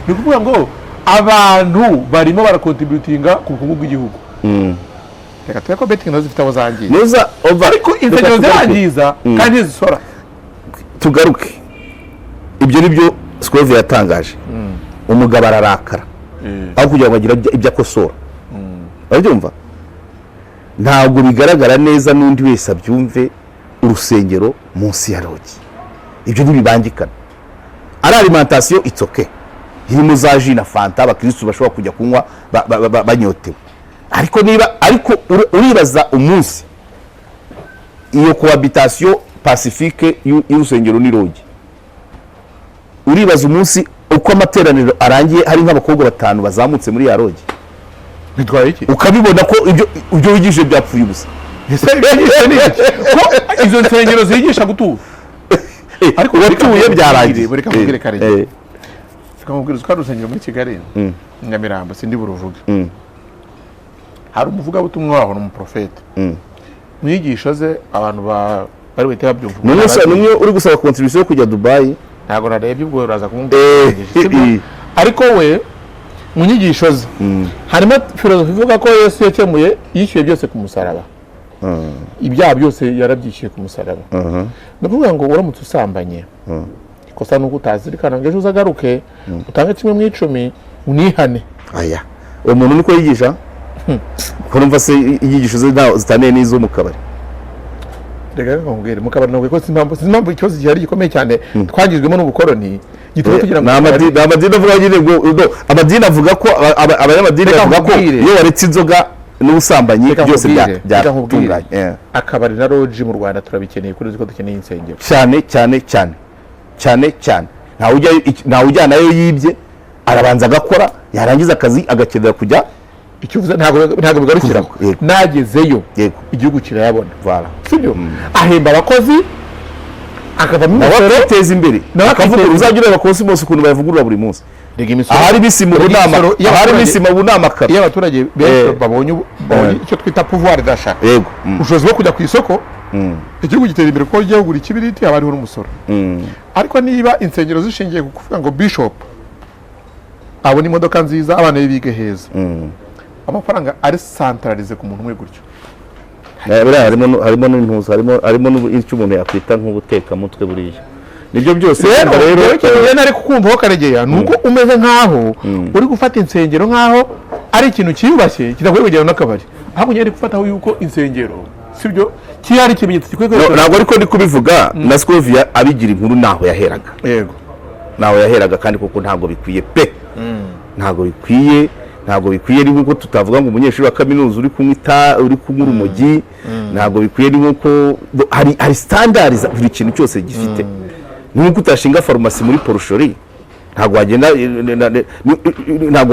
ni ukuvuga ngo abantu barimo baracontributinga ku bukungu bw'igihugu. Reka tube ko betting nazo zifite abo zangiza, Nuza over. ariko insengero Reka tugaruke. zirangiza kandi ntizisora. Tugaruke, ibyo ni byo Scovia yatangaje, umugabo ararakara aho kugira ngo agire ibyo akosora. Urabyumva, ntabwo bigaragara neza, n'undi wese abyumve, urusengero munsi ya lodge, ibyo ntibibangikana. Ari alimentation, it's okay, irimo za jus na Fanta abakirisitu bashobora kujya kunywa banyotewe. Ariko niba, ariko uribaza umunsi iyo cohabitation pacifique y'urusengero n'ilodge, uribaza umunsi uko amateraniro arangiye hari nk'abakobwa batanu bazamutse muri ya lodge, Bitwaye iki? Ukabibona ko ibyo wigishije byapfuye ubusa. Ese ibyo ni iki? Ko izo nsengero zigisha gutura? Ariko watuye byarangiye. Reka nkubwire, Karegeya. Reka nkubwire, uzi ko hari urusengero muri Kigali, Nyamirambo, sindi buruvuge, hari umuvugabutumwa waho, ni umuprofete. Mu nyigisho ze abantu bari buhite babyumva. Ni umwe uri gusaba contribution yo kujya Dubayi. Ntabwo narebye, ubwo uraza kumubwira. Sibyo? Ariko we mu nyigisho ze harimo filozofi ivuga ko Yesu yakemuye, yishyuye byose ku musaraba, ibyaha byose yarabyishyuye ku musaraba. Ni ukuvuga ngo uramutse usambanye, ikosa ni uko utazirikana ngo ejo uzagaruke utange kimwe mu icumi unihane. Aya. Uwo muntu niko yigisha, ko numva se inyigisho ze zitaniye n'izo mu kabari? Reka nkubwire, mu kabari ntabwo, ko si impamvu ikibazo gihari gikomeye cyane twagizwemo n'ubukoroni gituma tugira ngo Ni amadini avuga nyine ngo no, amadini avuga ko abanyamadini Reka bavuga ko nkubwire. iyo waretse inzoga n'ubusambanyi Reka byose nkubwire, reka nkubwire. byatunganye. Akabari na lodge mu Rwanda turabikeneye kuri ko dukeneye insengero. Cyane cyane cyane cyane cyane. Ntawe ujyanayo yibye, arabanza agakora, yarangiza akazi agakenera kujya. Icyo uvuze ntabwo bigarukira. Kuvuga, yego. Nagezeyo, igihugu kirayabona. Voilà. Sibyo? Ahemba abakozi, akavamo Nawe imisoro. akiteza imbere. Nawe akavugurura. akiteza. Uzajya ureba Cosmos ukuntu bayavugurura buri munsi. Rega imisoro, Ahari ibisima ubu rega ni imisoro iyo ahari abaturage- ibisima ubu ni amakaro. Iyo abaturage benshi babonye icyo twita pouvoir d'achat, ubushobozi bwo kujya ku isoko, igihugu gitera imbere, kuko ugiye kugura ikibiriti haba hariho n'umusoro. Ariko niba insengero zishingiye ku kuvuga ngo bishop abona imodoka nziza, abana be bige heza, amafaranga ari centralisé ku muntu umwe gutyo. Buriya harimo n'intuza, harimo icyo umuntu yakwita nk'ubutekamutwe. Buriya nibyo byose. Rero Urumva. rero ikintu ngenda ari kukumvaho, Karegeya, ni uko umeze nk'aho uri gufata insengero nk'aho ari ikintu cyiyubashye kidakwiye kugenda n'akabari, ahubwo ngenda gufataho yuko insengero sibyo kiriya ari ikimenyetso gikwiye No, kwerekana. Ntabwo ariko ndi kubivuga na Scovia abigira inkuru, naho yaheraga. Naho yaheraga, kandi koko ntabwo bikwiye pe, ntabwo bikwiye, ntabwo bikwiye. Ni nk'uko tutavuga ngo umunyeshuri wa kaminuza uri kunywa uri kunywa urumogi, ntabwo bikwiye. Ni nk'uko hari standard buri kintu cyose gifite. Ni nk'uko utashinga farumasi muri porcherie. Ntabwo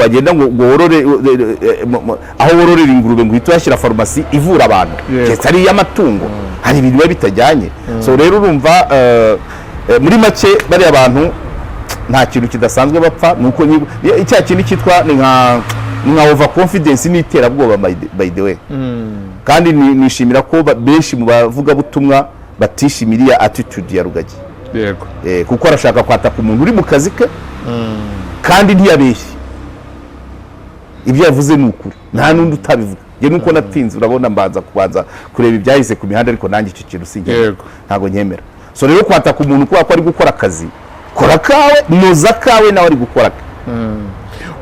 wagenda ngo worore aho wororera ingurube ngo uhite uhashyira farumasi ivura abantu, keretse ari iy'amatungo. Hari ibintu biba bitajyanye. So rero urumva, muri make bariya bantu nta kintu kidasanzwe bapfa, ni uko cya kintu cyitwa ni nka over confidence n'iterabwoba, by the way. Kandi nishimira ko benshi mu bavugabutumwa batishimira iriya attitude ya Rugagi. Kuko arashaka kwataka umuntu uri mu kazi ke, kandi ntiyabeshye, ibyo yavuze ni ukuri, nta n'undi utabivuga. Njye nuko natinze, urabona mbanza kubanza kureba ibyahise ku mihanda, ariko nanjye icyo kintu sinkemera. Ntabwo nkemera. So rero kwataka umuntu kubera ko ari gukora akazi, kora kawe, noza kawe, nawe ari gukora ake.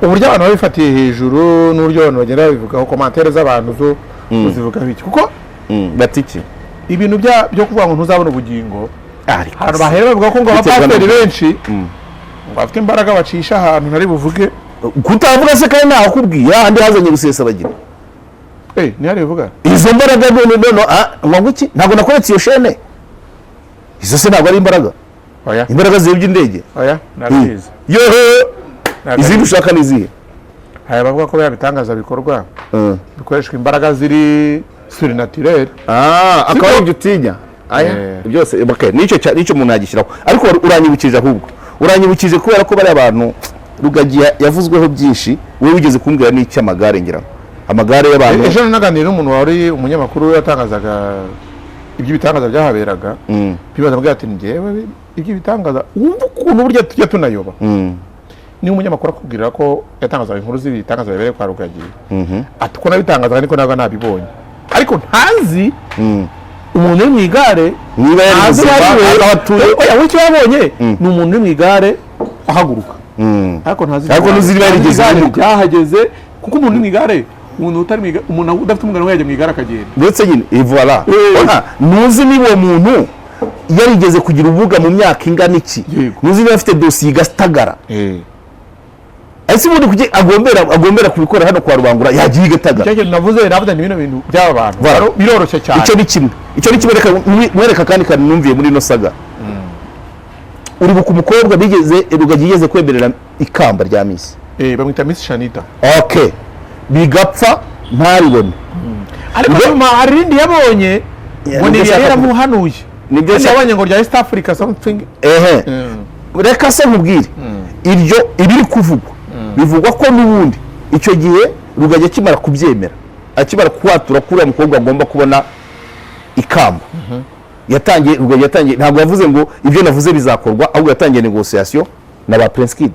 Uburyo abantu babifatiye hejuru n'uburyo abantu bagenda babivugaho, commentaires z'abantu zo uzivugaho iki? Kuko Bati iki? ibintu byo kuvuga ngo ntuzabona ubugingo, Ariko ahantu bahera bavuga ko ngo Biterwa abapasiteri benshi ngo bafite imbaraga bacisha ahantu ntari buvuge. Kutavuga se kandi ntawakubwiye ahandi hazanye Rusesabagina? Eh, ntihari bivuga. Izo mbaraga none ngo iki? Ntabwo nakoretse iyo shene, izo se ntabwo ari imbaraga? Oya. Imbaraga ziyobya indege. Oya, ntabizi. Yoho. Ntabwo Izindi ushaka ni izihe? Hari abavuga ko biriya bitangaza bikorwa bikoreshwa imbaraga ziri surnaturel. Ah, akaba ari ibyo utinya aya. Byose okay, nicyo nicyo umuntu yagishyiraho, ariko uranyibukije, ahubwo uranyibukije kubera ko bariya bantu Rugagi yavuzweho byinshi. Wowe wigeze kumbwira n'icy'amagare, ngira ngo amagare y'abantu. Ejo naganiriye n'umuntu wari umunyamakuru, yatangazaga iby'ibitangaza byahaberaga, bibaza mbwira ati njyewe iby'ibitangaza, wumva ukuntu burya tujya tunayoba. Niba umunyamakuru akubwira ko yatangazaga inkuru z'ibitangaza bibereye kwa Rugagi, ati uko nabitangazaga niko nabaga nabibonye, ariko ntazi umuntu uri mu igare, Niba yari ntazi muzima, uwo ari we. aho atuye. Oya, we icyo yabonye ni umuntu uri mu igare ahaguruka, ariko ntazi Ariko ntuzi niba yarigeze igare ubumuga. ryahageze, kuko umuntu uri mu igare, umuntu utari mu igare, umuntu udafite umugano we yajya mu igare akagenda. Ndetse nyine voilà. Ona, ntuzi niba uwo muntu yarigeze kugira ubumuga mu myaka ingana iki. Ntuzi niba afite dosiye igatagara. Ese ubundi kuki agombera kubikora hano kwa Rubangura, yagiye igatagara? Icyo kintu navuze ni bino bintu by'aba bantu. Voilà. Biroroshye cyane. Icyo ni kimwe, icyo ni kimwe. Reka mwereka akandi kantu numviye muri ino saga. Uribuka umukobwa bigeze, Rugagi yigeze kwemerera ikamba rya Miss? Bamwita Miss Shanita. Okay, bigapfa ntaribone. Ariko nyuma hari irindi yabonye Yeah, ngo ni nibyo yari nshaka yaramuhanuye. Nibyo Kandi nshaka. yabonye ngo rya East Africa something. Ehe, reka se nkubwire, iryo ibiri kuvugwa, bivugwa ko n'ubundi icyo gihe Rugagi akimara kubyemera, akimara kwatura ko uriya mukobwa agomba kubona ikamba, yatangiye, Rugagi yatangiye, ntabwo yavuze ngo ibyo navuze bizakorwa, ahubwo yatangiye négociation na ba Prince Kid,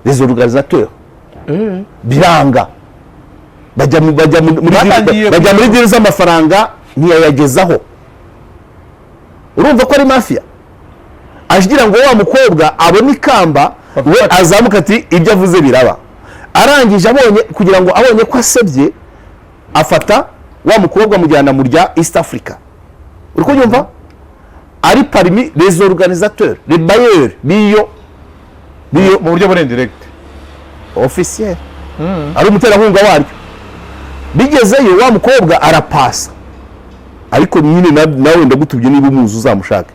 les organisateurs, biranga, bajya muri Batangiye bajya muri deal z'amafaranga, ntiyayagezaho. Urumva ko ari mafia, agira ngo wa mukobwa abone ikamba, we azamuka ati ibyo avuze biraba. Arangije, abonye kugira ngo abonye ko asebye, afata wa mukobwa amujyana mu rya East Africa. Uri kubyumva? Ari parmi les organisateurs, les bailleurs b'iyo Mu buryo buri indirect. Officiel, ari umuterankunga waryo. Bigezeyo, wa mukobwa arapasa, ariko nyine nawe ndagutubye, niba umuzi uzamushake.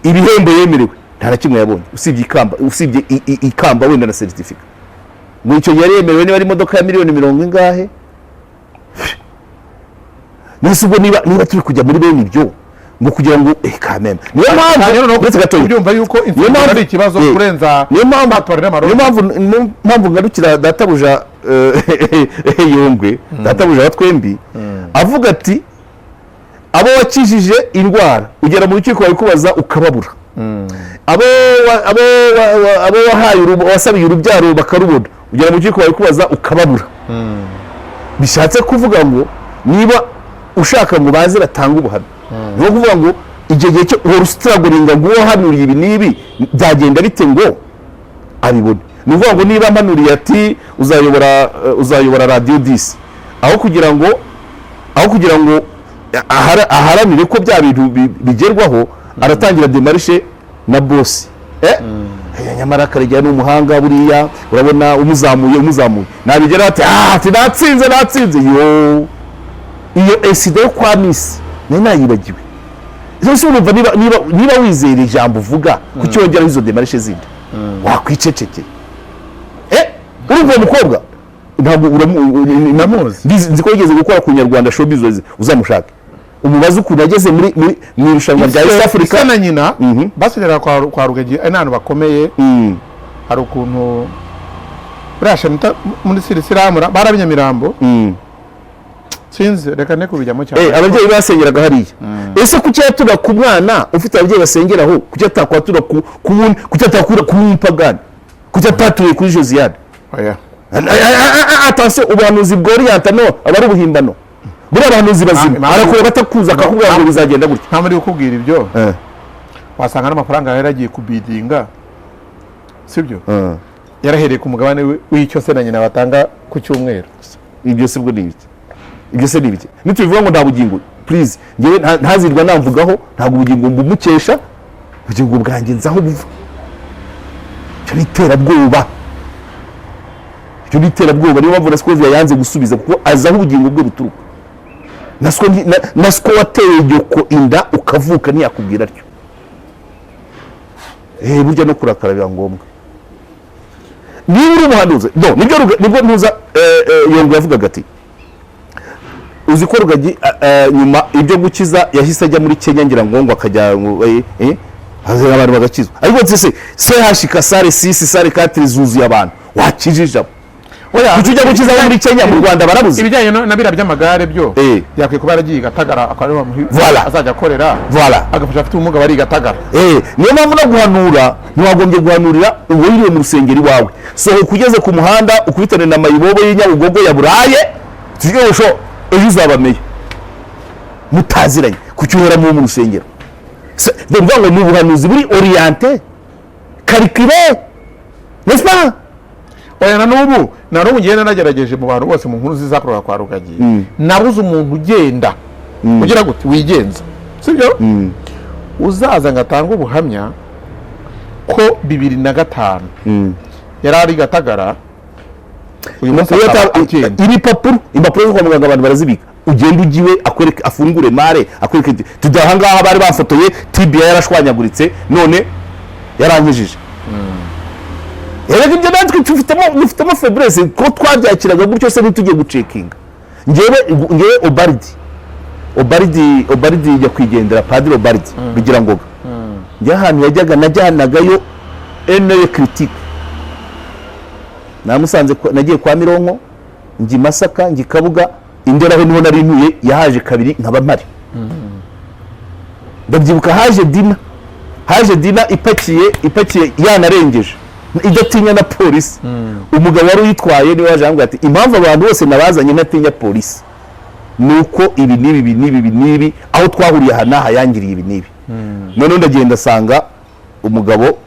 Ibihembo yemerewe nta na kimwe yabonye, usibye ikamba, usibye ikamba wenda na certificat. Ngo icyo gihe yari yemerewe niba ari imodoka ya miliyoni mirongo ingahe. Nese ubwo niba turi kujya muri bene ibyo ngo kugira ngo kameme, niyo mpamvu uretse gatoya Ubyumva yuko niyo insengero mpamvu ari ikibazo kurenza niyo mpamvu batwara n'amarondo. Niyo mpamvu ngarukira databuja Yongwe, databuja wa twembi, avuga ati: "Abo wakijije indwara ugera mu rukiko babikubaza ukababura, abo wahaye wasabiye urubyaro bakarubona, ugera mu rukiko babikubaza ukababura." Bishatse kuvuga ngo niba ushaka ngo baze batange ubuhamya, ni ukuvuga ngo icyo gihe cyo uhora ustrugglinga ngo uwo wahanuriye ibi n'ibi byagenda bite ngo abibone. Ni ukuvuga ngo niba mpanuriye ati uzayobora Radiyo 10, aho kugira ngo aharanire ko bya bintu bigerwaho, aratangira démarche na boss. Nyamara Karegeya ni umuhanga buriya, urabona umuzamuye nabigeraho ati natsinze, natsinze. Yo, iyo esida yo kwa Miss nari nayibagiwe. Ese urumva niba wizera ijambo uvuga, kuki wongeraho izo démarche zindi? Wakwicecekeye. Urumva uwo mukobwa ntabwo Ndamuzi. Nzi ko yigeze gukora ku Nyarwanda Showbiz. Uzamushake umubaze ukuntu yageze muri mu irushanwa rya East Africa. Ise na nyina basengeraga kwa Rugagi, ari n'ahantu bakomeye. Hari ukuntu buriya Shanita muri Sirisiramura barabi Nyamirambo. Sinzi, reka ne kubijyamo cyane. Ababyeyi basengeraga hariya. Ese kuki yatura ku mwana ufite ababyeyi basengeraho? Kuki atakwatura ku wundi? Kuki atakura ku mupagani? Kuki atatuye kuri Josiane? Oya. Attention, ubuhanuzi bworienta no aba ari ubuhimbano. Buriya abahanuzi bazima arakureba atakuza, akakubwira ngo bizagenda gutya. Nta muri kukubwira ibyo. Wasanga n'amafaranga yari agiye kubidinga, sibyo? Yarahereye ku mugabane w'icyo se na nyina batanga ku cyumweru. Ibyo se bwo ni ibiki? Ibyo se ni ibiki? Nitubivuga ngo nta bugingo, please, ngewe ntazirwa namvugaho. Ntabwo ubugingo mbumukesha, ubugingo bwanjye nzi aho buva. Icyo ni iterabwoba, icyo ni iterabwoba. Niyo mpamvu na Scovia yanze gusubiza, kuko azi aho ubugingo bwe buturuka. Na Siko wateye nyoko inda ukavuka ntiyakubwira atyo. Burya no kurakara biba ngombwa niba uri umuhanuzi. No nibyo nibwo ntuza Yongwe yavugaga ati uzi ko Rugagi nyuma ibyo gukiza yahise ajya muri Kenya, ngira ngo akajya ngo hazana abantu bagakizwa. Ariko se CHK salle 6, salle 4 zuzuye abantu, wakijije abo? Oya. Kuki ujya gukiza abo muri Kenya? Mu Rwanda barabuze. Ibijyanye na biriya by'amagare byo, yakwiye kuba yaragiye i Gatagara, akaba ariho Voilà. azajya akorera, Voilà. agafasha abafite ubumuga bari i Gatagara. Niyo mpamvu no guhanura ntiwagombye guhanurira uwiriwe mu rusengero iwawe. Sohoka ugeze ku muhanda ukubitane na mayibobo y'Inyabugogo ya buraye, turyosho ejo uzabamenya mutaziranye. Kuki uhora mu rusengero? Ni ukuvuga ngo ni ubuhanuzi buri orienté, calculé, n'est-ce pas? Oya, na n'ubu ngenda nagerageje mu bantu bose mu nkuru zizakorwa kwa Rugagi, nabuze umuntu ugenda ugira gute wigenza, sibyo, uzaza ngo atange ubuhamya ko 2005 yari ari Gatagara, uyu munsi Iyo akaba agenda. Ibipapuro, impapuro zo kwa muganga abantu barazibika. Ugenda ujya iwe, akwereke, afungure mare, akwereke ati tujya ahangaha bari bafotoye, tibia yarashwanyaguritse, none yarankijije. Erega ibyo natwe dufitemo faiblesse, ko twabyakiraga gutyo se ntitujye gucheckinga. Ngewe Obaridi nyakwigendera, Padiri Obaridi Bigira ngoga, njye ahantu yajyaga najyanagayo un œil critique. Namusanze nagiye kwa Mironko, njya i Masaka, njya i Kabuga, Indera aho niho nari ntuye. Yahaje kabiri nkaba mpari. Ndabyibuka haje dina ipakiye yanarengeje, idatinya na polisi. Umugabo wari uyitwaye niwe waje arambwira ati: "Impamvu abantu bose nabazanye ntatinya polisi ni uko ibi n'ibi, ibi n'ibi, ibi n'ibi, aho twahuriye aha n'aha yangiriye ibi n'ibi." Noneho ndagenda asanga umugabo.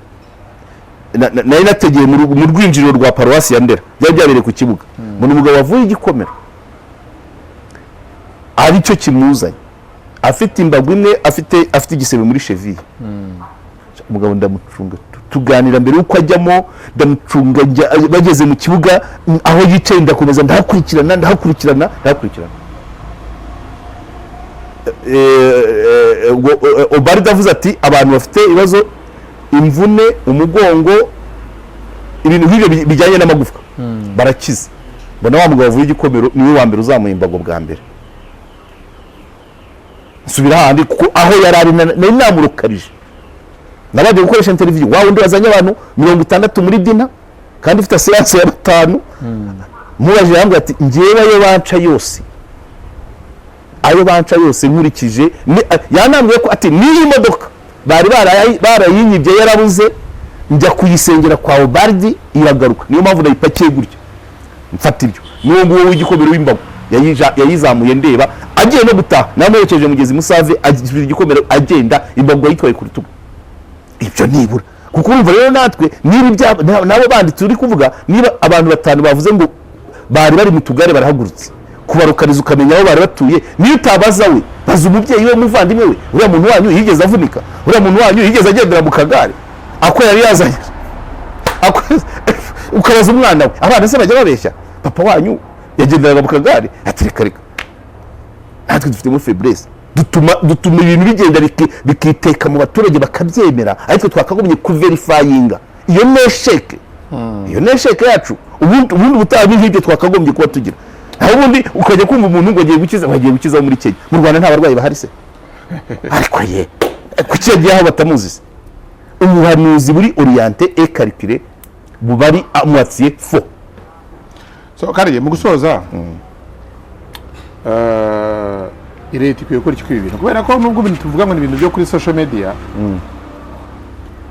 Nari nategeye mu rwinjiriro rwa paruwasi ya Ndera, byari byabereye ku kibuga. Mbona umugabo wavuye igikomero, aricyo kimuzanye, afite imbago imwe, afite igisebe muri cheville. Umugabo ndamucunga, tuganira mbere y'uko ajyamo, ndamucunga, bageze mu kibuga, aho yicaye ndakomeza ndahakurikirana, ndahakurikirana, ndahakurikirana. Ubwo, Obarida avuze ati abantu bafite ibibazo, imvune, umugongo, ibintu nk'ibyo bijyanye n'amagufwa barakize. Mbona wa mugabo wavuye igikomero niwe wa mbere uzamuye imbago bwa mbere. Nsubira hahandi, kuko aho yari ari nari namurukarije. Nabanje gukoresha interview wa wundi wazanye abantu 60 muri dinner kandi ufite séance ya batanu. Mubajije, yambwira ati: "Njyewe ayo banca yose, ayo banca yose nkurikije yanambwiye ko ati n'iyi modoka bari barayinyibye, yarabuze, njya kuyisengera kwa Obaridi iragaruka, niyo mpamvu nayipakiye gutya." Mfata ibyo, n'uwo nguwo w'igikomero w'imbago yayizamuye ndeba, agiye no gutaha namuherekeje mugezi Musave, agira igikomero agenda, imbago yayitwaye ku rutugu. Ibyo nibura, kuko urumva rero natwe niba nabo bandi turi kuvuga, niba abantu batanu bavuze ngo bari bari mu tugare barahagurutse, kubarukariza ukamenya aho bari batuye, niyo utabaza we, baza umubyeyi we, umuvandimwe we: "Uriya muntu wanyu yigeze avunika? Uriya muntu wanyu yigeze agendera mu kagare ako yari yazanye?" Ukabaza umwana we. Abana se bajya babeshya? "Papa wanyu yagenderaga mu kagare?" Ati: "Reka reka." Natwe dufitemo faiblesse, dutuma ibintu bigenda bikiteka mu baturage bakabyemera, ariko twakagombye kuverifyinga. Iyo ni échec, iyo ni échec yacu. Ubundi ubutaha ni nk'ibyo twakagombye kuba tugira. Naho ubundi ukajya kumva umuntu ngo agiye gukiza, ngo agiye gukiza muri Kenya. Mu Rwanda nta barwayi bahari se? Ariko ye, kuki yagiye aho batamuzi se? Ubuhanuzi buri orienté et calculé buba ari à moitié faux. So kandi mu gusoza, leta ikwiye gukora iki kuri ibi bintu? Kubera ko nubwo ibintu tuvuga ngo ni ibintu byo kuri social media,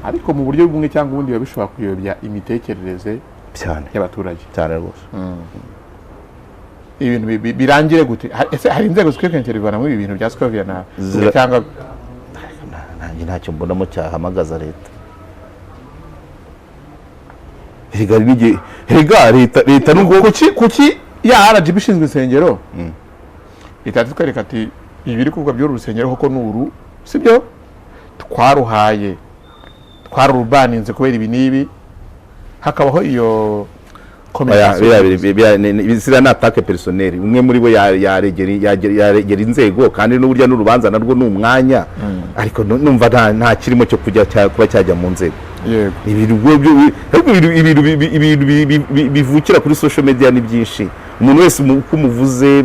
ariko mu buryo bumwe cyangwa ubundi biba bishobora kuyobya imitekerereze cyane y'abaturage. Cyane rwose. Ibintu birangire gute? Ese hari inzego zikwiye kwintervena muri ibi bintu bya Scovia na cyangwa? Nanjye ntacyo mbonamo cyahamagaza leta. Erega hari n'igihe, erega leta nubwo Kuki ya RGB ishinzwe insengero leta itwereka ati ibi biri kuvuga by'uru rusengero koko ni uru, sibyo, twaruhaye, twarubaninze kubera ibi n'ibi, hakabaho iyo Oya, communication? Biriya ni attaque personnelle. Umwe muri bo yaregera inzego, kandi n'uburyo n'urubanza narwo ni umwanya, ariko numva nta kirimo cyo kujya kuba cyajya mu nzego. Ibintu ariko ibintu bivukira kuri social media ni byinshi. Umuntu wese uko umuvuze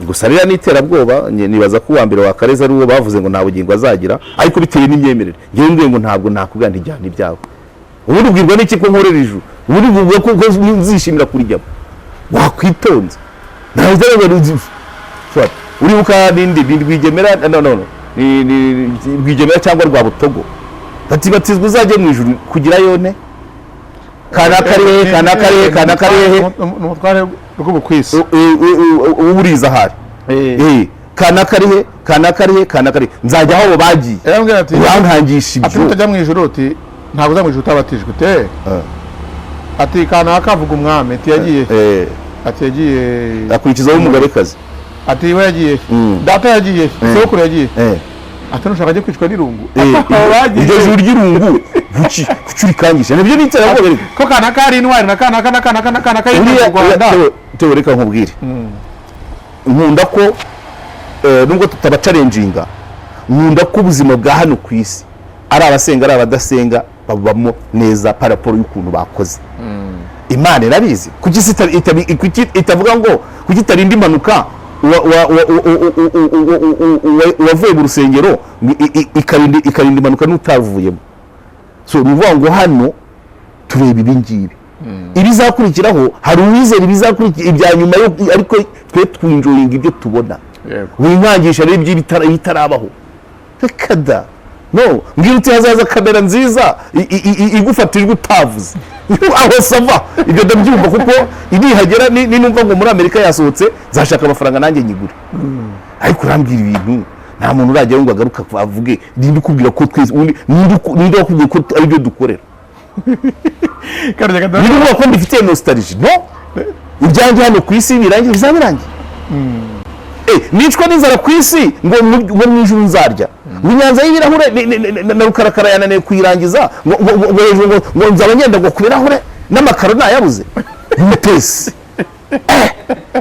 gusa ririya ni iterabwoba. Nibaza ko uwa mbere wakareza ari uwo bavuze ngo nta bugingo azagira, ariko bitewe n'imyemerere. Ngewe mbwiye ngo ntabwo nakubwira ntijyana ibyawe. Ubundi ubwirwa n'iki ko nkorera ijuru? Ubundi ubwirwa ko nzishimira kurijyamo? Wakwitonze ntabwo. Uribuka n'indi ni Rwigemera, no no no, ni Rwigemera cyangwa Rwabutogo, bati: "Batizwa uzajye mu ijuru." Kugira yone kanaka ari hehe? Kanaka ari hehe? Kanaka ari hehe? Ni umutware rw'ubukwisi. Uburiza ahari. Kanaka ari he? Kanaka ari he? Kanaka ari he? Nzajya aho abo bagiye. Yarambwira ati Urankangisha ati ibyo. "Nutajya mu ijuru," uti "ntabwo uzajya mu ijuru utabatijwe." Te ati: "Kanaka avuga umwami." Ati: "Yagiye." Ati: "Yagiye." Akurikizaho umugabekazi. Ati: "We yagiye, data yagiye, sogokuru yagiye." Ati: "Nushaka ajye kwicwa n'irungu." Abo bagiye. Iryo juru ry'irungu, kuki urikangisha? Nibyo ni iterabwoba ariko. Ko kanaka ari intwari na kanaka na kanaka na kanaka yitwa Buriya mu Rwanda. Teo, reka nkubwire, nkunda ko nubwo tutabachallenginga, nkunda ko ubuzima bwa hano ku isi, ari abasenga ari abadasenga, babamo neza par rapport y'ukuntu bakoze. Imana irabizi. Kuki se kuki itavuga ngo kuki itarinda impanuka uwavuye mu rusengero, ikarinda impanuka n'utavuyemo? So ni ukuvuga ngo hano tureba ibi ngibi, ibizakurikiraho hari uwizera ibizakurikira ibya nyuma ariko twe twenjoyinga ibyo tubona. Winkangisha rero ibitarabaho, reka da. No mbwira uti hazaza kamera nziza igufata ijwi utavuze, aho ça va, ibyo ndabyumva, kuko nihagera ninumva ngo muri Amerika yasohotse, nzashaka amafaranga nanjye nyigure. Ariko urambwira ibintu Nta muntu urajyayo ngo agaruka avuge. Ninde ukubwira ko twese ninde wakubwiye ko ari byo dukorera? Karegeya, Ninde uvuga ko mbifitiye nostalgie? No, ibyanjye hano ku isi birangiye, bizaba birangiye. Nicwa n'inzara ku isi ngo mu ijuru nzarya, ngo inyanza y'ibirahure na rukarakara yananiye kuyirangiza, ngo hejuru ngo nzaba ngenda ngo ku birahure n'amakaro nayabuze mutesi.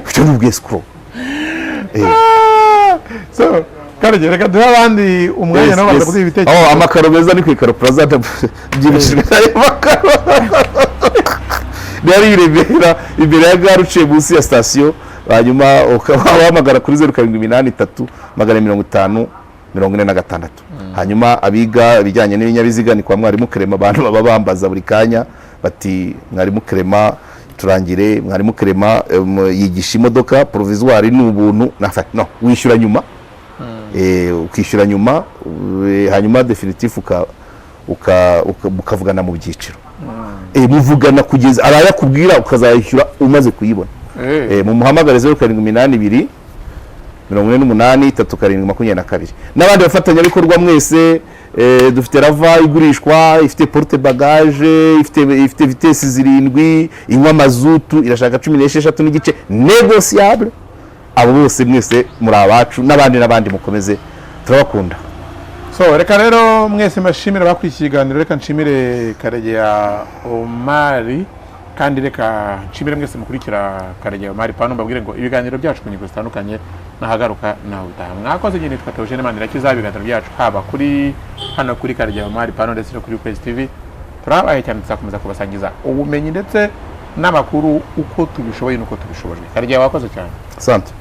Icyo ni ubwescroc. So Karegeya, reka duhe abandi umwanya nabo baza kuduha ibitekerezo. Oh, amakaro meza ni ku Ikaro Plaza, byibishijwe n'ayo makaro. Yari i Remera imbere ya gare, uciye munsi ya sitasiyo, hanyuma ukaba wahamagara kuri 0783 250 46. Hanyuma abiga ibijyanye n'ibinyabiziga ni kwa Mwarimu Clement. Abantu baba bambaza buri kanya bati: "Mwarimu Clement, turangire." Mwarimu Clement yigisha imodoka provisoire, ni ubuntu. No wishyura nyuma, ukishyura nyuma, hanyuma définitif ukavugana mu byiciro. Muvugana kugeza arayakubwira, ukazayishyura umaze kuyibona. Mumuhamagare 0782 48 37 22. N'abandi bafatanyabikorwa mwese, dufite Rava igurishwa, ifite porte bagage, ifite vitesse 7, inywa mazutu, irashaka 16.5, négociable. Abo bose mwese muri abacu, n'abandi n'abandi, mukomeze, turabakunda. So reka rero mwese mbashimire abakurikiye ikiganiro. Reka nshimire Karegeya Omari, kandi reka nshimire mwese mukurikira Karegeya Omari pano. Mbabwire ngo ibiganiro byacu ku ngingo zitandukanye nahagaruka nawe utaha. Mwakoze. Nyine nitwa Theogene Manirakiza. Ibiganiro byacu haba kuri hano kuri Karegeya Omari pano ndetse no kuri Kwezi TV, turabaye cyane. Tuzakomeza kubasangiza ubumenyi ndetse n'amakuru uko tubishoboye n'uko tubishobojwe. Karegeya, wakoze cyane. Asante.